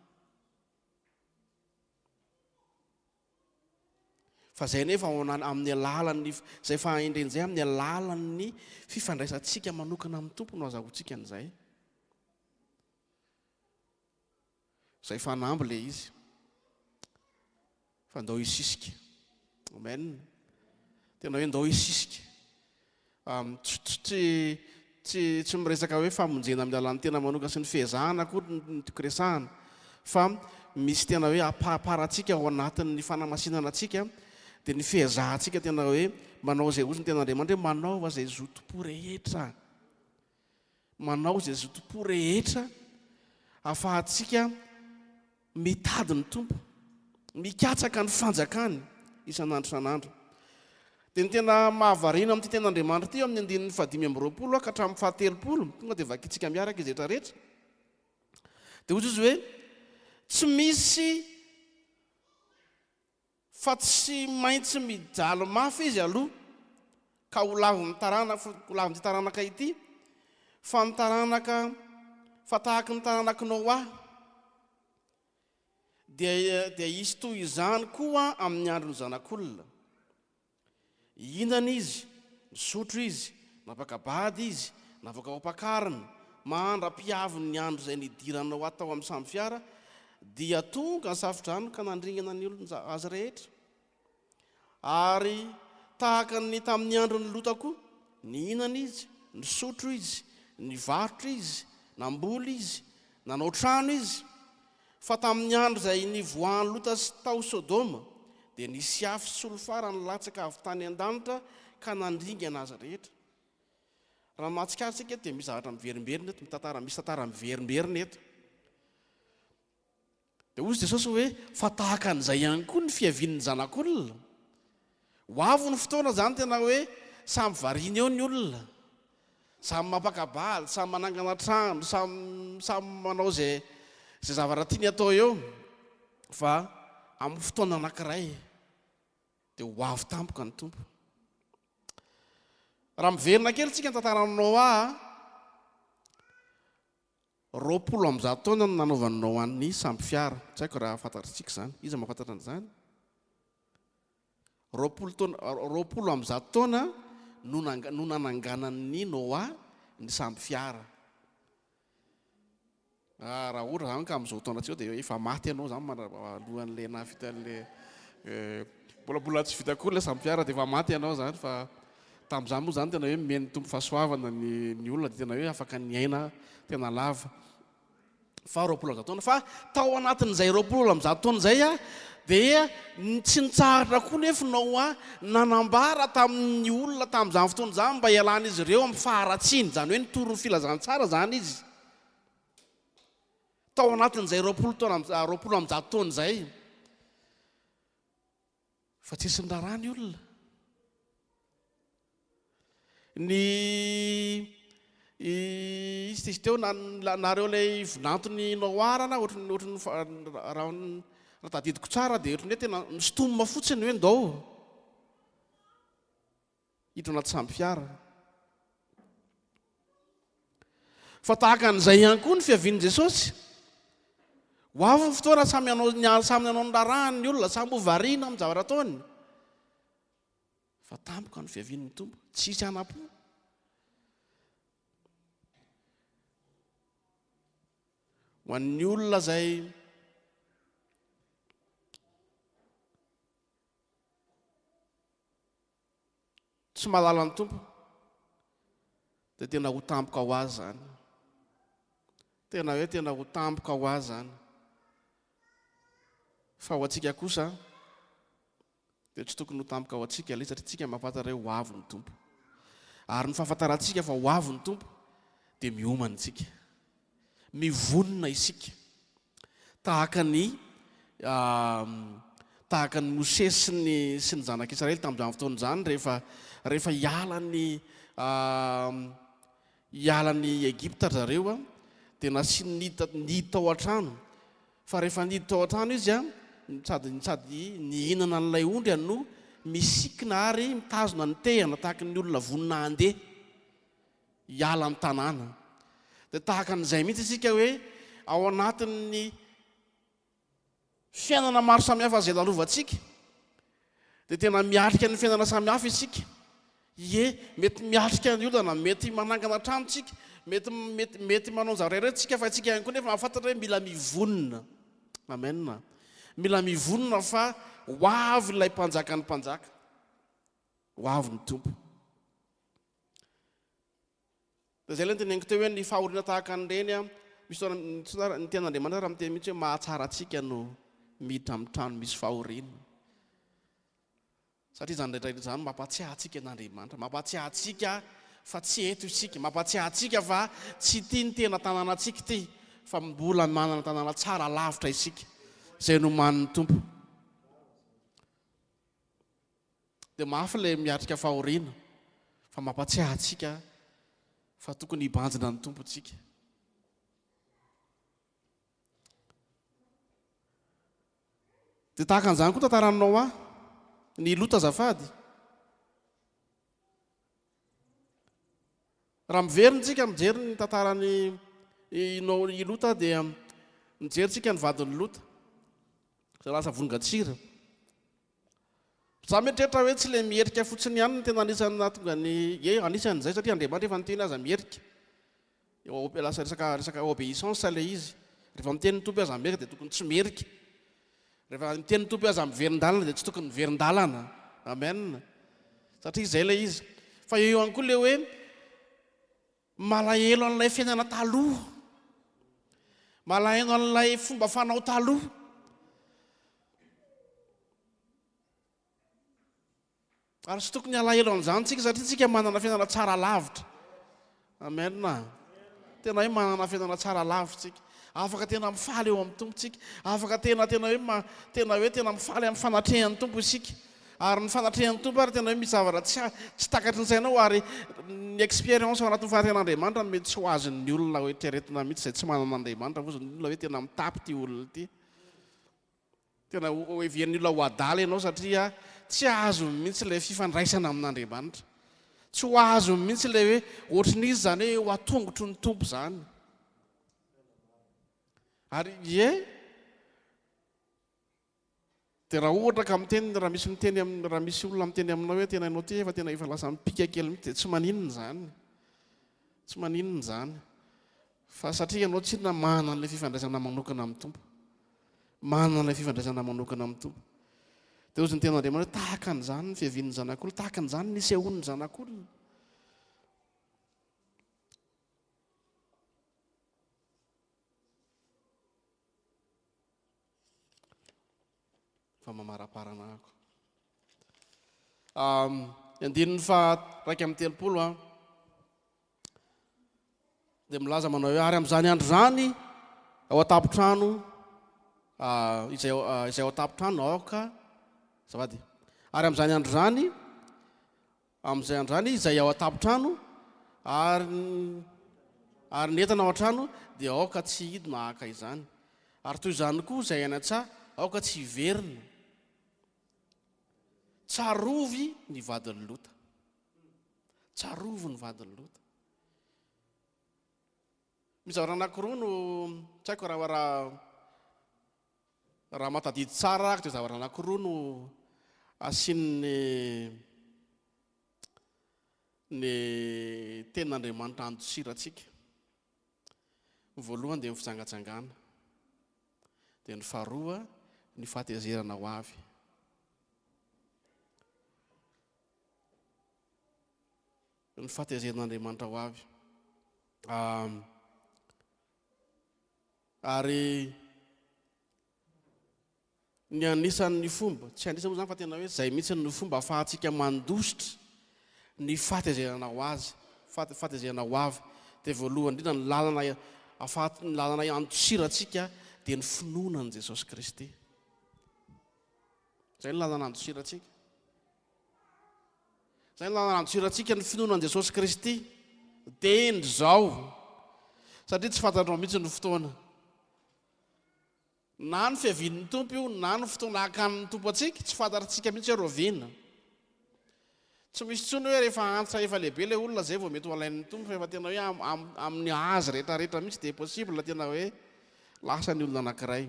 Fa izay nefa ao amin'ny alalan'ny izay fahendrena izay amin'ny alalan'ny fifandraisantsika manokana amin'ny Tompo no azahoantsika an'izay. Zay fanamby le izy. Fa ndao hisisika. Amen. Tena hoe ndao hisisika. Tsy tsy tsy tsy miresaka hoe famonjena amin'ny alalan'ny tena manokana sy ny fiezahana akory ny tiako resahana. Fa misy tena hoe ampahamparantsika ao anatin'ny fanamasinana antsika dia ny fiezahantsika tena hoe manao izay hozy ny ten'Andriamanitra hoe manaova izay zotom-po rehetra. Manao izay zotom-po rehetra ahafahantsika mitady ny Tompo, mikatsaka ny fanjakany isan'andro isan'andro. Dia ny tena mahavariana amin'ity tenin'Andriamanitra ity eo amin'ny andininy faha-25 ka hatramin'ny faha-30, tonga dia vakintsika miaraka izy rehetra rehetra. Dia hoy Jesosy hoe, tsy misy Fa tsy maintsy mijaly mafy izy aloha ka ho lavin'ny taranaka, ho lavin'ity taranaka ity, fa ny taranaka, fa tahaky ny taranak'i Noa, dia, dia hisy toy izany koa amin'ny andron'ny Zanak'olona. Hihinana izy, nisotro izy, nampaka-bady izy, navoaka ho ampakarina, mandra-pihaviny ny andro izay nidiranao ahy tao amin'ny sambo fiara, dia tonga ny safo-drano ka nandringana ny olona azy rehetra. Ary tahaka ny tamin'ny andron'i Lota koa, nihinana izy, nisotro izy, nivarotra izy, namboly izy, nanao trano izy, Fa tamin'ny andro izay nivoahan'i Lota tao Sodoma, dia nisy afo sy solifara nilatsaka avy tany an-danitra ka nandringana azy rehetra. Raha mahatsikaritra isika eto dia misy zavatra miverimberina eto, mitantara, misy tantara miverimberina eto. Dia hoy Jesosy hoe, fa tahaka an'izay ihany koa ny fiavian'ny Zanak'olona. Ho avy ny fotoana izany tena hoe samy variana eo ny olona. Samy mampaka-bady, samy manangana trano, samy samy manao izay izay zavatra tiany atao eo. Fa amin'ny fotoana anankiray dia ho avy tampoka ny Tompo. Raha miverina kely tsika ny tantaran'i Noa, 120 taona no nanaovan'i Noa ny sambo fiara. Tsy haiko raha fantatritsika izany. Iza mahafantatra an'izany? 20 taona, 120 taona no no nananganan'i Noa ny sambo fiara. Ah, raha ohatra izany ka amin'izao taona izao dia efa maty ianao izany alohan'ilay nahavita an'ilay. Mbola mbola tsy vita akory ilay sambo-fiara dia efa maty ianao izany fa tamin'izany moa izany tena hoe nomen'ny Tompo fahasoavana ny ny olona dia tena hoe afaka niaina tena lava. Fa 120 taona. Fa tao anatin'izay 120 taona izay dia tsy nitsahatra koa nefa Noa nanambara tamin'ny olona tamin'izany fotoana izany mba hialan'izy ireo amin'ny faharatsiany. Izany hoe nitory ny filazantsara izany izy. Tao anatin'izay 20 taona, 120 taona izay. Fa tsisy niraharaha ny olona. Ny izy izy teo na nareo ilay vinantony Noara na ohatry ohatry raha raha tadidiko tsara dia ohatry ny hoe tena misintomina fotsiny hoe ndao hiditra anaty sambo fiara. Fa tahaka an'izay ihany koa ny fiavian'i Jesosy. Ho avy ny fotoana samy hanao ny samy hanao ny raharahany ny olona, samy ho variana amin'ny zavatra ataony. Fa tampoka ny fiavian'ny Tompo, tsy hisy hanam-po. Ho an'ny olona izay Tsy mahalala ny Tompo dia tena ho tampoka ho azy izany. Tena hoe tena ho tampoka ho azy izany. Fa ho antsika kosa dia tsy tokony ho tampoka ho antsika ilay satria tsika mahafantatra hoe ho avy ny Tompo. Ary ny fahafantarantsika fa ho avy ny Tompo dia miomana isika. Mivonona isika. Tahaka ny tahaka an'i Mosesy sy ny sy ny zanak'Israely tamin'izany fotoana izany rehefa rehefa hiala ny hiala ny Egypta ry zareo dia nasiany niditra niditra tao an-trano. Fa rehefa niditra tao an-trano izy sady sady nihinana an'ilay ondry no misikina ary mitazona ny tehina tahaka ny olona vonona handeha. hiala ny tanàna. Dia tahaka an'izay mihitsy isika hoe ao anatin'ny fiainana maro samihafa izay lalovantsika, dia tena miatrika ny fiainana samihafa isika. Ie, mety miatrika ny olana, mety manangana trano tsika, mety mety mety manao ny zavatra iray tsika, fa isika ihany koa nefa mahafantatra hoe mila mivonona. Amen. Mila mivonona fa ho avy ilay mpanjakan'ny mpanjaka. Ho avy ny Tompo. Dia izay ilay noteneniko teo hoe ny fahoriana tahaka an'ireny an, misy fotoana, ny tenin'Andriamanitra raha miteny mihitsy hoe mahatsara antsika no miditra amin'ny trano misy fahoriana. Satria izany rehetra rehetra izany mampahatsiahy antsika an'Andriamanitra, mampahatsiahy antsika fa tsy eto isika, mampahatsiahy antsika fa tsy ity ny tena tanànantsika ity, fa mbola manana tanàna tsara lavitra isika, izay nomanin'ny Tompo. Dia mafy ilay miatrika fahoriana fa mampatsiahy antsika fa tokony hibanjina ny Tompo isika. Dia tahaka an'izany koa tantaran'i Noa, ny Lota azafady. Raha miverina isika mijery ny tantaran'i i Lota dia mijery isika ny vadin'i Lota izay lasa vongan-tsira. Za mieritreritra hoe tsy le miherika fotsiny ihany no tena anisan'ny nahatonga ny, ie anisan'izay satria Andriamanitra efa niteny aza miherika. Lasa resaka resaka obéissance ilay izy. Rehefa miteny ny Tompo hoe aza miherika dia tokony tsy miherika. Rehefa miteny ny Tompo hoe aza miverin-dalana dia tsy tokony miverin-dalana. Amen. Satria izay ilay izy. Fa eo ihany koa ilay hoe malahelo an'ilay fiainana taloha. Malahelo an'ilay fomba fanao taloha. Ary tsy tokony halahelo an'izany tsika satria tsika manana fiainana tsara lavitra. Amen. Tena hoe manana fiainana tsara lavitra tsika. Afaka tena mifaly eo amin'ny Tompo tsika. Afaka tena tena hoe ma, tena hoe tena mifaly amin'ny fanatrehan'ny Tompo isika. Ary ny fanatrehan'ny Tompo ary tena hoe misy zavatra tsy tsy takatry ny sainao ary ny expérience ao anatin'ny fanatrehan'Andriamanitra no mety tsy ho azon'ny olona ho eritreretina mihitsy izay tsy manana an'Andriamanitra fotsiny ny olona hoe tena mitapy ity olona ity. Tena ho heverin'ny olona ho adala ianao satria tsy azony mihitsy ilay fifandraisana amin'Andriamanitra. Tsy ho azony mihitsy ilay hoe ohatrin'iza izany hoe ho atongotro ny Tompo izany. Ary ie, dia raha ohatra ka miteny, raha misy miteny amin'ny, raha misy olona miteny aminao hoe tena ianao ity efa tena efa lasa mipika kely mihitsy dia tsy maninona izany. Tsy maninona izany. Fa satria ianao tsinona manana ilay fifandraisana manokana amin'ny Tompo. Manana ilay fifandraisana manokana amin'ny Tompo. Dia hozy ny tenin'Andriamanitra hoe tahaka an'izany ny fiavian'ny Zanak'olona, tahaka an'izany ny nisehoan'ny Zanak'olona. Fa mamaraparana ako. Ny andininy faha 31 an, dia milaza manao hoe ary amin'izany andro izany ao an-tampon-trano izay izay ao an-tampon-trano aoka azafady ary amin'izany andro izany Amin'izay andro izany, izay ao an-tampon-trano ary ary ny entana ao an-trano dia aoka tsy hidina haka izany. Ary toy izany koa izay any an-tsaha, aoka tsy hiverina. Tsarovy ny vadin'i Lota. Tsarovy ny vadin'i Lota. Misy zavatra anankiroa no tsy haiko raha raha Raha mahatadidy tsara aho dia zavatra anankiroa no asian'ny ny tenin'Andriamanitra andosirantsika. Ny voalohany dia ny fijangajangana, dia ny faharoa ny fahatezerana ho avy. Ny fahatezeran'Andriamanitra ho avy. Ary ny anisan'ny fomba, tsy anisany moa izany fa tena hoe izay mihitsy no fomba ahafahantsika mandositra ny fahatezerana ho azy, fahatezerana ho avy. Dia voalohany indrindra ny lalana ahafahan- ny lalana andosirantsika dia ny finoana an'i Jesosy Kristy. Izay no lalana andosirantsika. Izay no nanantsirantsika ny finoana an'i Jesosy Kristy dieny izao, satria tsy fantatrao mihitsy ny fotoana. Na ny fiavian'ny Tompo io, na ny fotoana hakan'ny Tompo antsika, tsy fantatritsika mihitsy hoe rahoviana. Tsy misy intsony hoe rehefa antitra efa lehibe ilay olona izay vao mety ho alain'ny Tompo, fa efa tena hoe amin'ny âge rehetrarehetra mihitsy dia possible tena hoe lasa ny olona anankiray.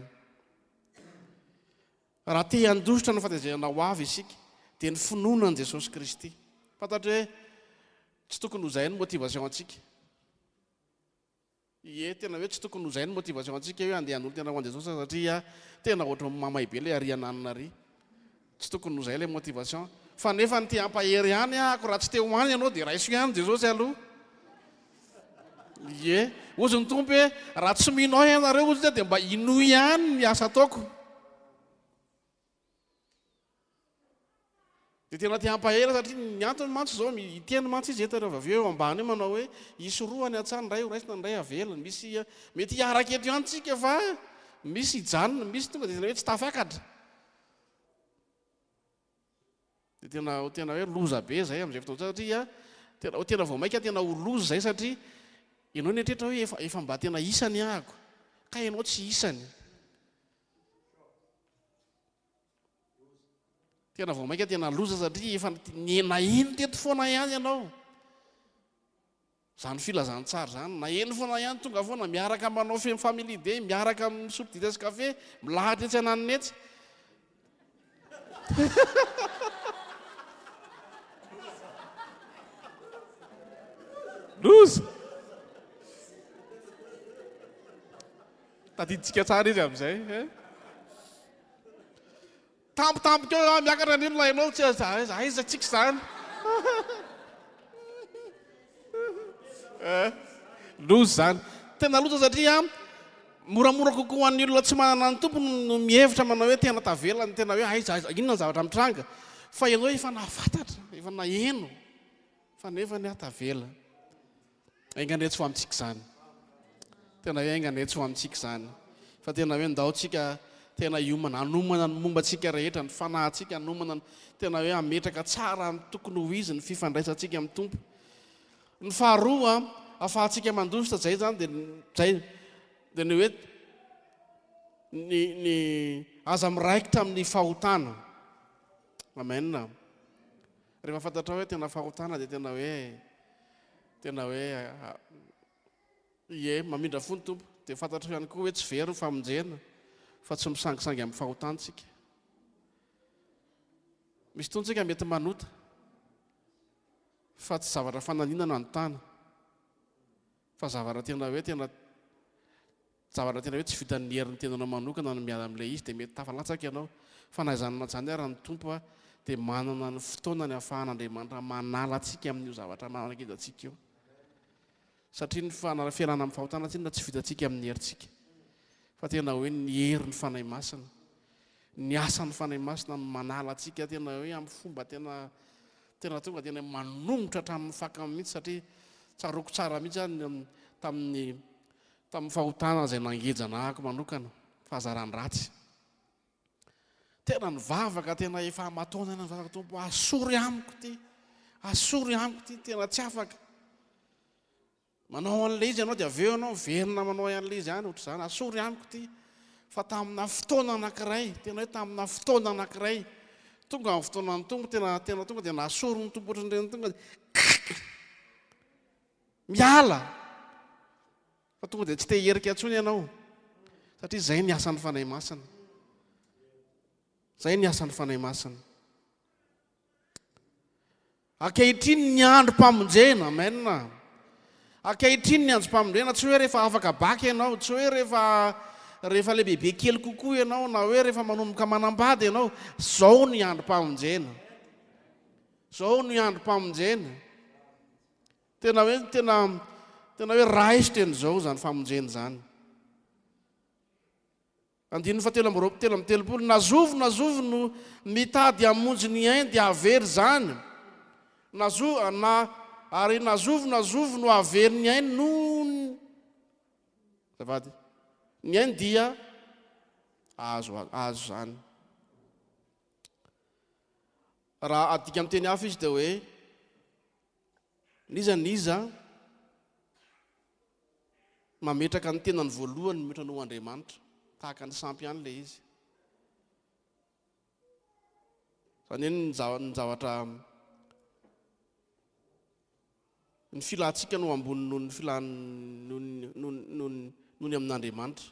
Raha te handositra ny fahatezerana ho avy isika, dia ny finoana an'i Jesosy Kristy. Fantatro hoe tsy tokony ho izay ny motivation antsika. Ie, tena hoe tsy tokony ho izay ny motivation antsika hoe handeha hanolo-tena ho an'i Jesosy satria tena ohatran'ny mamay be ilay ary ananona ary. Tsy tokony ho izay ilay motivation. Fa nefa ny te hampahery ihany ahako, raha tsy te ho any ianao dia raiso ihany Jesosy aloha. Ie. Hozy ny Tompo hoe, raha tsy mino ahy ianareo hozy izy dia mba inoy ihany ny asa ataoko. Dia tena te hampahery satria ny antony mantsy izao, hiteny mantsy izy eto rehefa avy eo eo ambany eo manao hoe hisy roa any an-tsaha, ny iray ho raisina, ny iray havela. Misy mety hiaraka eto ihany tsika fa misy hijanona, misy tonga dia tena hoe tsy tafakatra. Dia tena ho tena hoe loza be izay amin'izay fotoana izay satria tena ho tena vao mainka tena ho loza izay satria ianao nieritreritra hoe efa efa mba tena isany ahako ka ianao tsy isany. Tena vao mainka tena loza satria efa naheno teto foana ihany ianao. Izany filazantsara izany, naheno foana ihany, tonga foana, miaraka manao fem family day, miaraka misotro dite sy kafe, milahatra etsy ananona etsy. Loza! Tadidintsika tsara izy amin'izay. Eh? Tampotampoka eo aho miakatra ny olona ianao tsy aiza aiza aiza tsika izany. Eh, loza izany. Tena loza satria moramora kokoa ho an'ny olona tsy manana ny tompony no mihevitra manao hoe tena tavela ny tena hoe aiza aiza inona ny zavatra mitranga. Fa ianao efa nahafantatra, efa naheno fa nefa ny ahy tavela. Enga anie tsy ho amintsika izany. Tena hoe enga anie tsy ho amintsika izany. Fa tena hoe ndao tsika tena hiomana, hanomana ny momba antsika rehetra, ny fanahintsika, hanomana ny, tena hoe hametraka tsara ny tokony ho izy ny fifandraisantsika amin'ny Tompo. Ny faharoa, ahafahantsika mandositra izay izany dia izay, dia ny hoe ny, ny aza miraikitra amin'ny fahotana. Amen. Rehefa fantatrao hoe tena fahotana dia tena hoe tena hoe ie mamindra fo ny Tompo dia fantatrao ihany koa hoe tsy very ny famonjena fa tsy misangisangy amin'ny fahotana tsika. Misy fotoana tsika mety manota fa tsy zavatra fananina no anontana fa zavatra tena hoe tena. Zavatra tena hoe tsy vitan'ny herin'ny tenanao manokana ny miala amin'ilay izy dia mety tafalatsaka ianao. Fa na izany na izany ary ny Tompo dia manana ny fotoanany ahafahan'Andriamanitra manala antsika amin'io zavatra manakida antsika io. Satria ny fialana amin'ny fahotana tsinona tsy vitantsika amin'ny herintsika. Fa tena hoe ny herin'ny Fanahy Masina, ny asan'ny Fanahy Masina no manala antsika tena hoe amin'ny fomba tena tena tonga tena manongotra hatramin'ny fakany mihitsy satria tsaroako tsara mihitsy aho tamin'ny tamin'ny fahotana izay nangejana ahako manokana, fahazaran-dratsy. Tena nivavaka, tena efa aman-taona nivavaka, Tompo asory amiko ity, asory amiko ity, tena tsy afaka. Manao an'ilay izy ianao dia avy eo ianao miverina manao an'ilay izy ihany ohatr'izany, asory amiko ity. Fa tamina fotoana anankiray, tena hoe tamina fotoana anankiray, tonga ny fotoanan'ny Tompo, tena tena tonga dia nasorin'ny Tompo ohatran'ireny tonga dia miala. Fa tonga dia tsy te hierika intsony ianao. Satria izay ny asan'ny Fanahy Masina. Izay ny asan'ny Fanahy Masina. Ankehitriny ny androm-pamonjena, amen. Ankehitriny ny androm-pamonjena, tsy hoe rehefa afaka baka ianao, tsy hoe rehefa rehefa lehibebe kely kokoa ianao, na hoe rehefa manomboka manambady ianao, izao ny androm-pamonjena. Izao ny androm-pamonjena. Tena hoe tena tena hoe raiso teny izao izany famonjena izany. Andininy fahatelo amby roapolo 33, Na zovy na zovy no mitady hamonjy ny ainy dia hahavery izany, na zo na ary na zovy na zovy no hahavery ny ainy noho ny azafady ny ainy dia hahazo hahazo izany. Raha adika amin'ny teny hafa izy dia hoe N'iza n'iza mametraka ny tenany voalohany mihoatra noho Andriamanitra, tahaka ny sampy ihany ilay izy. Izany hoe ny zavatra ny filantsika no ambony noho ny filan noho ny amin'Andriamanitra.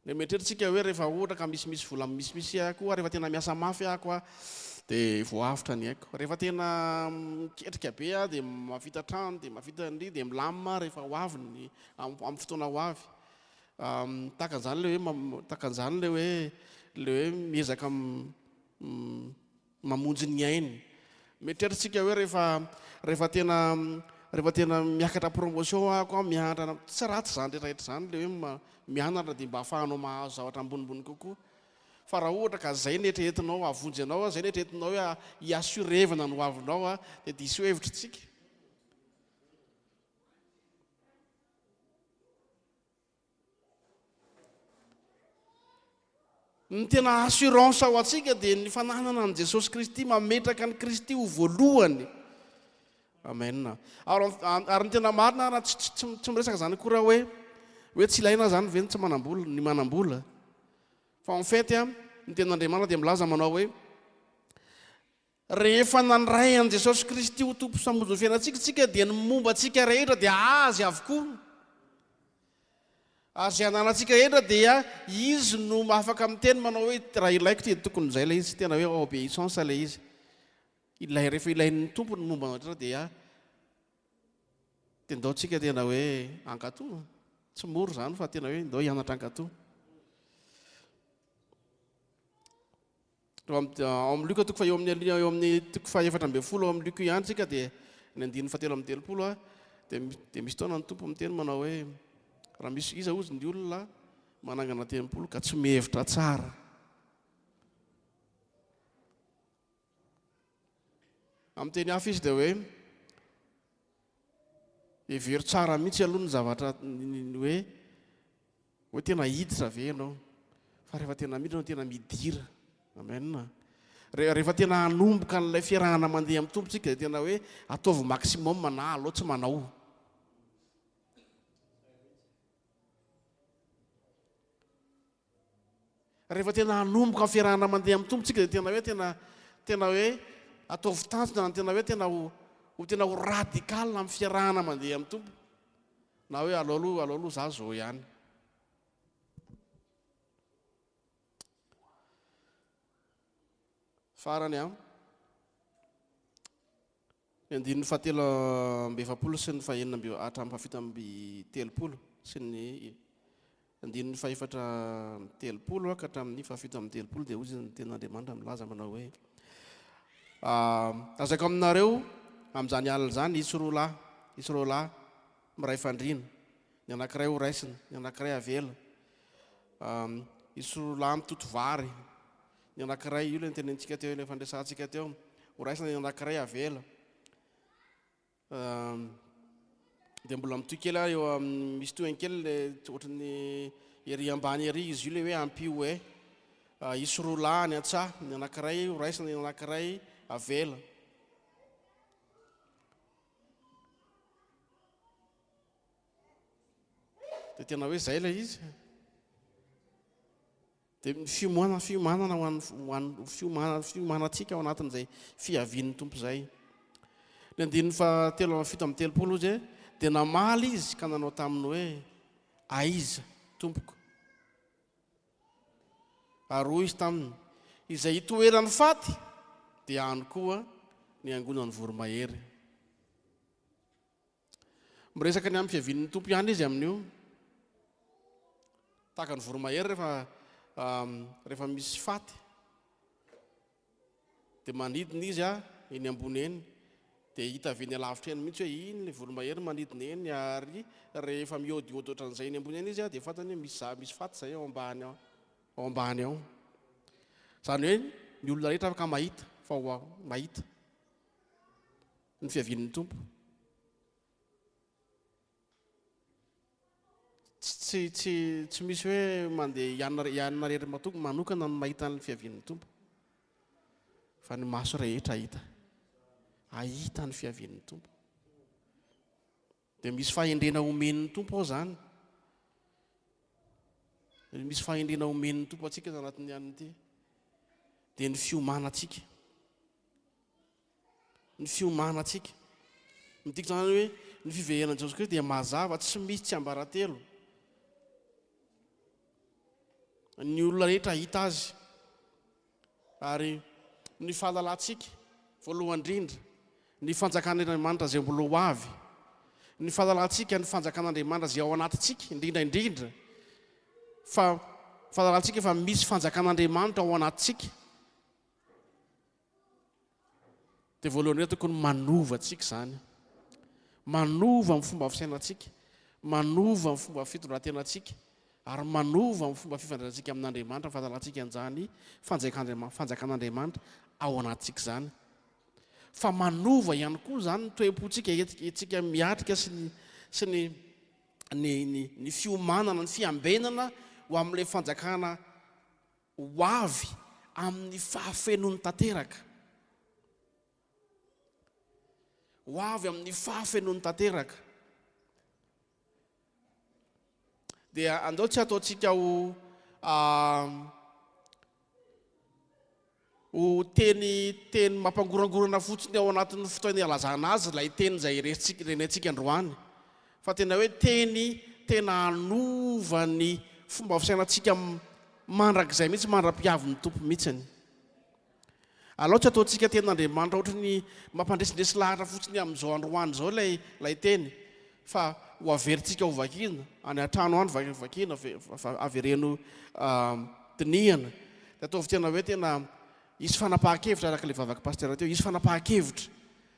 Dia mieritreritra isika hoe rehefa ohatra ka misimisy vola misimisy aho koa, rehefa tena miasa mafy aho koa dia voaavotra ny aiko. Rehefa tena miketrika be aho dia mahavita trano, dia mahavita an'ry, dia milamina aho rehefa ho avy ny amin'ny fotoana ho avy. Tahaka an'izany ilay hoe tahaka an'izany ilay hoe ilay hoe miezaka mamonjy ny ainy. Mieritreritra isika hoe rehefa rehefa tena rehefa tena miakatra promotion aho koa mianatra, tsy ratsy izany rehetra rehetra izany ilay hoe mianatra dia mba ahafahanao mahazo zavatra ambonimbony kokoa. Fa raha ohatra ka izay no eritreretinao hahavonjy anao, izay no eritreretinao hoe hi-assurevana ny hoavinao dia diso hevitra isika. Ny tena assurance ho antsika dia ny fananana an'i Jesosy Kristy, mametraka an'i Kristy ho voalohany. Amen. Ary, ary ny tena marina ary tsy, tsy, tsy, tsy miresaka izany akory aho hoe, hoe tsy ilaina izany ve ny tsy manam-bola, ny manam-bola. Fa en fait, ny tenin'Andriamanitra dia milaza manao hoe, Rehefa nandray an'i Jesosy Kristy ho Tompo sy Mpamonjy ny fiainantsika isika dia ny momba antsika rehetra dia Azy avokoa. Ary izay ananantsika rehetra dia Izy no afaka miteny manao hoe raha ilaiko ity dia tokony izay ilay izy, tena hoe obéissance ilay izy. Ilay rehefa ilain'ny Tompo ny momba anao rehetra dia dia ndao tsika tena hoe hankatò. Tsy mora izany fa tena hoe ndao hianatra hankatò. Ao amin'ny Lioka toko faha eo amin'ny eo amin'ny toko faha 14 ao amin'ny Lioka ihany tsika dia ny andininy faha 33 dia dia misy taona ny Tompo miteny manao hoe raha misy iza hozy ny olona manangana tempoly ka tsy mihevitra tsara. Amin'ny teny hafa izy dia hoe hevero tsara mihitsy aloha ny zavatra ny hoe Hoe tena hiditra ve ianao? Fa rehefa tena miditra ianao tena midira. Amen. Rehefa tena hanomboka an'ilay fiarahana mandeha amin'ny Tompo tsika dia tena hoe ataovy maximum na aleo tsy manao. Rehefa tena hanomboka ny fiarahana mandeha amin'ny Tompo tsika dia tena hoe tena tena hoe ataovy tanjona na tena hoe tena ho ho tena ho radical amin'ny fiarahana mandeha amin'ny Tompo. Na hoe aleo aloha, aleo aloha za zao ihany. Farany an. Ny andininy fahatelo amby efapolo sy ny fahenina amby hatramin'ny fahafito amby telopolo sy ny andininy fahefatra amby telopolo ka hatramin'ny fahafito amby telopolo dia hoy ny tenin'Andriamanitra milaza manao hoe: "Lazaiko aminareo, amin'izany alina izany hisy roa lahy miray fandriana, ny anankiray ho raisina, ny anankiray avela. Hisy roa lahy mitoto vary, ny anankiray", io ilay nitenentsika teo, ilay fandresantsika teo, "ho raisina, ny anankiray avela." Dia mbola mitohy kely aho eo amin'ny misy tohiny kely le ohatran'ny ery ambany ery izy io, le hoe ampio hoe hisy roa lahy any an-tsaha, ny anankiray ho raisina, ny anankiray avela. Dia tena hoe zay ilay izy. Dia ny fiomanana ho an'ny ho an'ny fiomana fiomanantsika ao anatin'izay fiavian'ny Tompo izay. Ny andininy fahatelo amby 37 izy hoe: "Dia namaly izy ka nanao taminy hoe: Aiza, Tompoko? Ary hoy izy taminy: Izay itoeran'ny faty dia any koa ny angonan'ny voromahery." Miresaka ny amin'ny fiavian'ny Tompo ihany izy amin'io. Tahaka ny voromahery rehefa misy faty dia manidina izy eny ambony eny, dia hita avy eny alavitra eny mihitsy hoe iny ilay voromahery manidina eny, ary rehefa mihaodihaody ohatran'izay eny ambony eny izy dia fantany hoe misy faty izay ao ambany ao, ao ambany ao. Izany hoe ny olona rehetra afaka mahita fa ho mahita ny fiavian'ny Tompo. Tsy tsy tsy misy hoe mandeha hianina hianina irery matoky manokana no mahita ny fiavian'ny Tompo. Fa ny maso rehetra hahita. Hahita ny fiavian'ny Tompo. Dia misy fahendrena omen'ny Tompo ao izany. Misy fahendrena omen'ny Tompo antsika anatin'ny alina ity. Dia ny fiomanantsika. Ny fiomanantsika. Midika izany hoe ny fiverenan'i Jesosy Kristy dia mazava, tsy misy tsiambaratelo. Ny olona rehetra hahita azy. Ary ny fahalalantsika, voalohany indrindra, ny fanjakan'Andriamanitra izay mbola ho avy. Ny fahalalantsika ny fanjakan'Andriamanitra izay ao anatintsika, indrindra indrindra fa fahalalantsika fa misy fanjakan'Andriamanitra ao anatintsika. Dia voalohany indrindra tokony manova antsika izany. Manova ny fomba fisainantsika, manova ny fomba fitondran-tenantsika, ary manova ny fomba fifandraisantsika amin'Andriamanitra ny fahalalantsika an'izany fanjakan'Andriamanitra ao anatintsika izany. Fa manova ihany koa izany ny toe-pontsika entintsika miatrika sy ny sy ny ny ny ny fiomanana, ny fiambenana ho amin'ilay fanjakana ho avy amin'ny fahafenoany tanteraka. Ho avy amin'ny fahafenoany tanteraka. Dia andao tsy ataontsika ho ho teny teny mampangorangorana fotsiny ao anatin'ny fotoana ilazana azy ilay teny izay resintsika renentsika androany, fa tena hoe teny tena hanova ny fomba fisainantsika mandrakizay mihitsy, mandra-pihavin'ny Tompo mihitsiny. Alao tsy ataontsika tenin'Andriamanitra ohatry ny mampandresindresy lahatra fotsiny amin'izao androany izao ilay ilay teny, fa ho averintsika ho vakiana any an-trano any, vakiana, avereno dinihana, dia ataovy tena hoe tena hisy fanapahan-kevitra araka ilay vavak'i Pasteur teo, hisy fanapahan-kevitra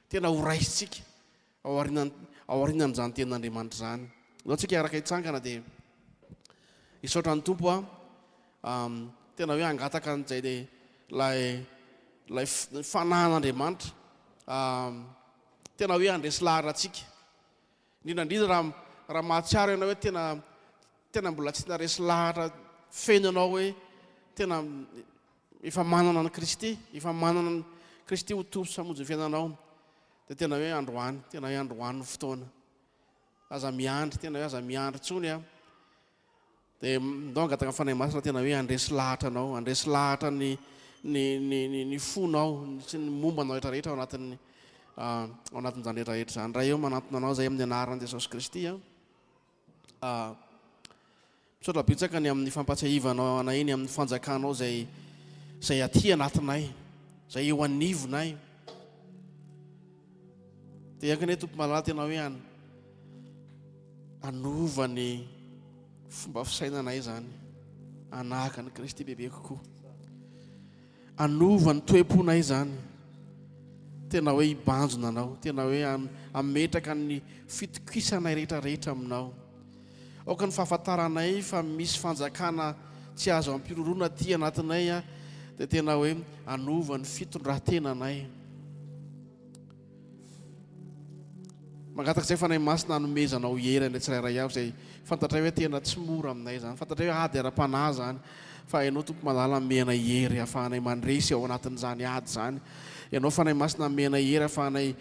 tena ho raisintsika ao aorinan ao aorianan'izany tenin'Andriamanitra izany. Andao tsika hiaraka hitsangana dia hisaotra ny Tompo a, tena hoe hangataka an'izay ilay ilay fanahin'Andriamanitra tena hoe handresy lahatra antsika. Indrindra indrindra raha raha mahatsiaro ianao hoe tena tena mbola tsy naresy lahatra feno ianao hoe tena efa manana an'i Kristy, efa manana an'i Kristy ho Tompo sy Mpamonjy ny fiainanao, dia tena hoe androany, tena hoe androany ny fotoana. Aza miandry, tena hoe aza miandry intsony an. Dia ndao hangataka ny Fanahy Masina tena hoe handresy lahatra anao, handresy lahatra ny ny ny ny ny fonao sy ny momba anao rehetra rehetra ao anatin'ny ao anatin'izany rehetra rehetra izany. Ray eo manantona anao izay amin'ny anaran'i Jesosy Kristy an. Misaotra betsaka ny amin'ny fampatsiahivanao anay ny amin'ny fanjakanao izay izay aty anatinay, izay eo anivonay. Dia aoka anie Tompo malala tena hoe an hanova ny fomba fisainanay izany, hanahaka an'i Kristy bebe kokoa. Hanova ny toe-ponay izany. Tena hoe hibanjina Anao, tena hoe hametraka ny fitokisanay rehetra rehetra aminao. Aoka ny fahafantaranay fa misy fanjakana tsy azo ampiroroana aty anatinay dia tena hoe hanova ny fitondran-tenanay. Mangataka izay Fanahy Masina hanomezanao hery anay tsirairay avy izay fantatray hoe tena tsy mora aminay izany, fantatray hoe ady ara-panahy izany, fa Ianao Tompo malala hanome anay hery hahafahanay mandresy ao anatin'izany ady izany. Ianao Fanahy Masina hanome anay hery hahafahanay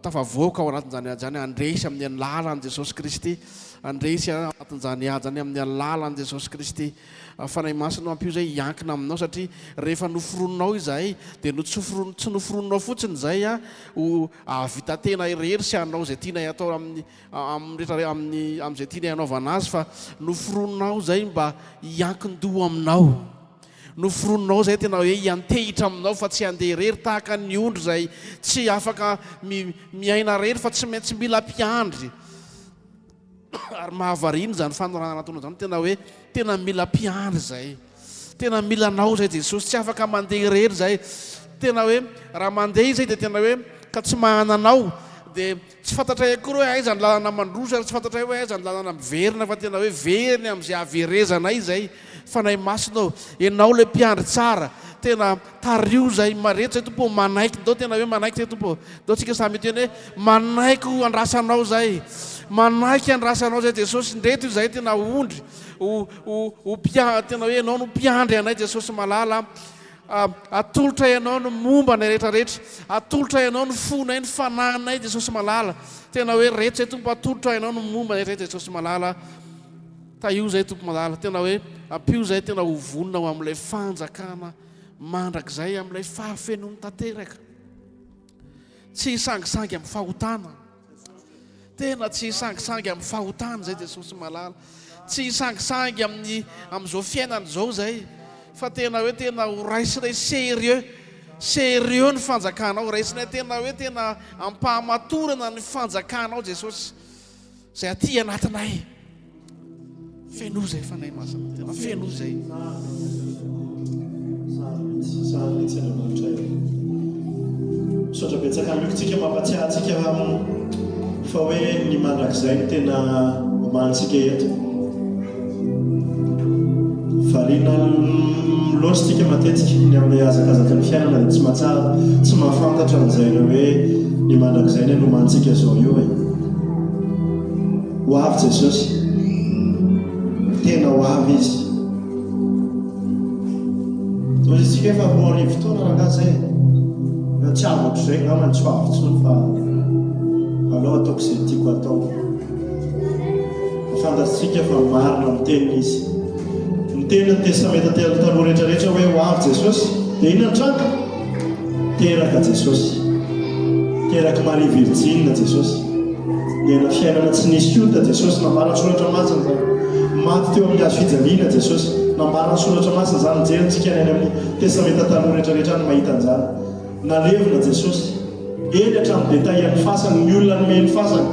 tafavoaka ao anatin'izany ady izany, handresy amin'ny alalan'i Jesosy Kristy, handresy ao anatin'izany ady izany amin'ny alalan'i Jesosy Kristy. Fanahy Masina ampio izay hiankina aminao satria rehefa noforoninao izahay dia notsoforon tsy noforoninao fotsiny izay ho hahavita tena irery sy hanao izay tianay atao amin'ny amin'ny rehetra amin'ny amin'izay tianay hanaovana azy fa noforoninao izay mba hiankin-doha aminao. Noforoninao izay tena hoe hiantehitra aminao fa tsy handeha irery tahaka ny ondry izay tsy afaka mi miaina irery fa tsy maintsy mila mpiandry. Ary mahavariana izany fanoranana ataonao izany, tena hoe tena mila mpiandry izay. Tena mila anao izay Jesosy, tsy afaka mandeha irery izay. Tena hoe raha mandeha izay dia tena hoe ka tsy mahana anao dia tsy fantatray akory hoe aiza ny lalana mandroso ary tsy fantatray hoe aiza ny lalana miverina fa tena hoe very amin'izay haverezanay izay. Fanahy Masina ô, Ianao ilay mpiandry tsara, tena Tariho izay mareto izay Tompo ô, manaiky, ndao tena hoe manaiky izay Tompo ô, ndao tsika samy hiteny hoe manaiky ho andrasanao izay, manaiky andrasanao izay Jesosy, ndreto izay tena ondry, ho, ho, ho mpia, tena hoe Ianao no mpiandry anay Jesosy malala a, atolotra Ianao ny momba anay rehetra rehetra, atolotra Ianao ny fonay, ny fanahinay Jesosy malala, tena hoe reto izay Tompo, atolotra Ianao ny momba anay rehetra Jesosy malala. Tahio izay Tompo malala, tena hoe ampio izay tena ho vonona ho amin'ilay fanjakana mandrakizay, amin'ilay fahafenoany tanteraka. Tsy hisangisangy amin'ny fahotana. Tena tsy hisangisangy amin'ny fahotana izay Jesosy malala. Tsy hisangisangy amin'ny amin'izao fiainana izao izay, fa tena hoe tena ho raisinay sérieux, sérieux ny fanjakanao, raisinay tena hoe tena ampahamatorana ny fanjakanao Jesosy. Izay aty anatinay. Fenoy izay Fanahy Masina. Tena fenoy izay. Tsara mihitsy, tsara mihitsy Andriamanitra e. Misaotra betsaka an'i Luc tsika mampatsiahy antsika fa hoe ny mandrakizay no tena omanintsika eto. Variana loatra tsika matetika ny amin'ny hazakazaky ny fiainana dia tsy mahatsara, tsy mahafantatra an'izay ilay hoe ny mandrakizay ny nomanintsika izao io e. Ho avy Jesosy. Tena ho avy Izy. Hoy isika efa 2000 taona rangahy zay e. Efa tsy avy ohatr'izay angamba tsy ho avy intsony fa aleo ataoko izay tiako atao. Fantatsika fa marina amin'ny teniny Izy. Niteny ny Testamenta Taloha rehetra rehetra hoe ho avy Jesosy. Dia inona ny tranga? Teraka Jesosy. Terak'i Maria Virjina Jesosy. Niaina fiainana tsy nisy ota Jesosy. Nambaran'ny Soratra Masina izany. Maty teo amin'ny hazo fijaliana Jesosy. Nambaran'ny Soratra Masina izany. Mijery antsika any amin'ny Testamenta Taloha rehetra rehetra any mahita an'izany. Nalevina Jesosy. Eny hatramin'ny détail an'ny fasany, ny olona nomeny fasana.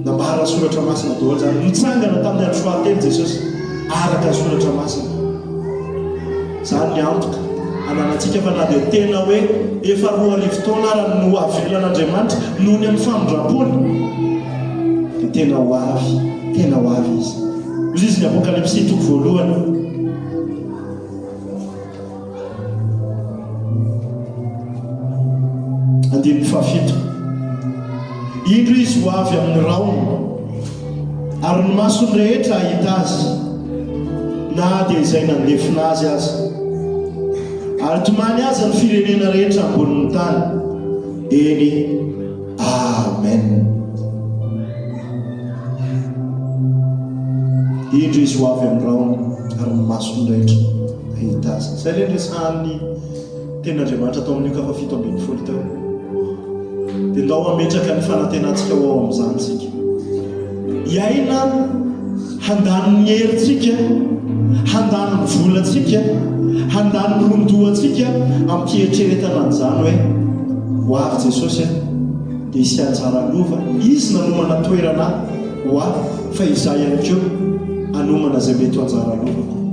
Nambaran'ny Soratra Masina daholo izany. Nitsangana tamin'ny andro fahatelo Jesosy, araka ny Soratra Masina. Izany ny antoka ananantsika fa na dia tena hoe efa 2000 taona ara no avelan'Andriamanitra noho ny amin'ny famindram-pony, dia tena ho avy, tena ho avy Izy. Hoy izy ny Apokalypsy toko voalohany. Andininy fahafito. Indro izy ho avy amin'ny rahona, ary ny mason'ny rehetra hahita azy, na dia izay nandefona azy aza. Ary tomany azy ny firenena rehetra ambonin'ny tany. Eny, Amen. Indro izy ho avy amin'ny rahona, ary ny mason'ny rehetra hahita azy. Izay ilay niresahan'ny Tenin'Andriamanitra tao amin'ny Lioka faha 17 teo. Dia ndao hametraka ny fanantenantsika ho ao amin'izany isika. Hiaina handany ny herintsika, handany ny volantsika, handany ny ron-dohantsika amin'ny fieritreretana an'izany hoe. Ho avy Jesosy a, dia hisy anjara lova, Izy nanomana toerana ho ahy fa izaho ihany koa hanomana izay mety ho anjara lovako.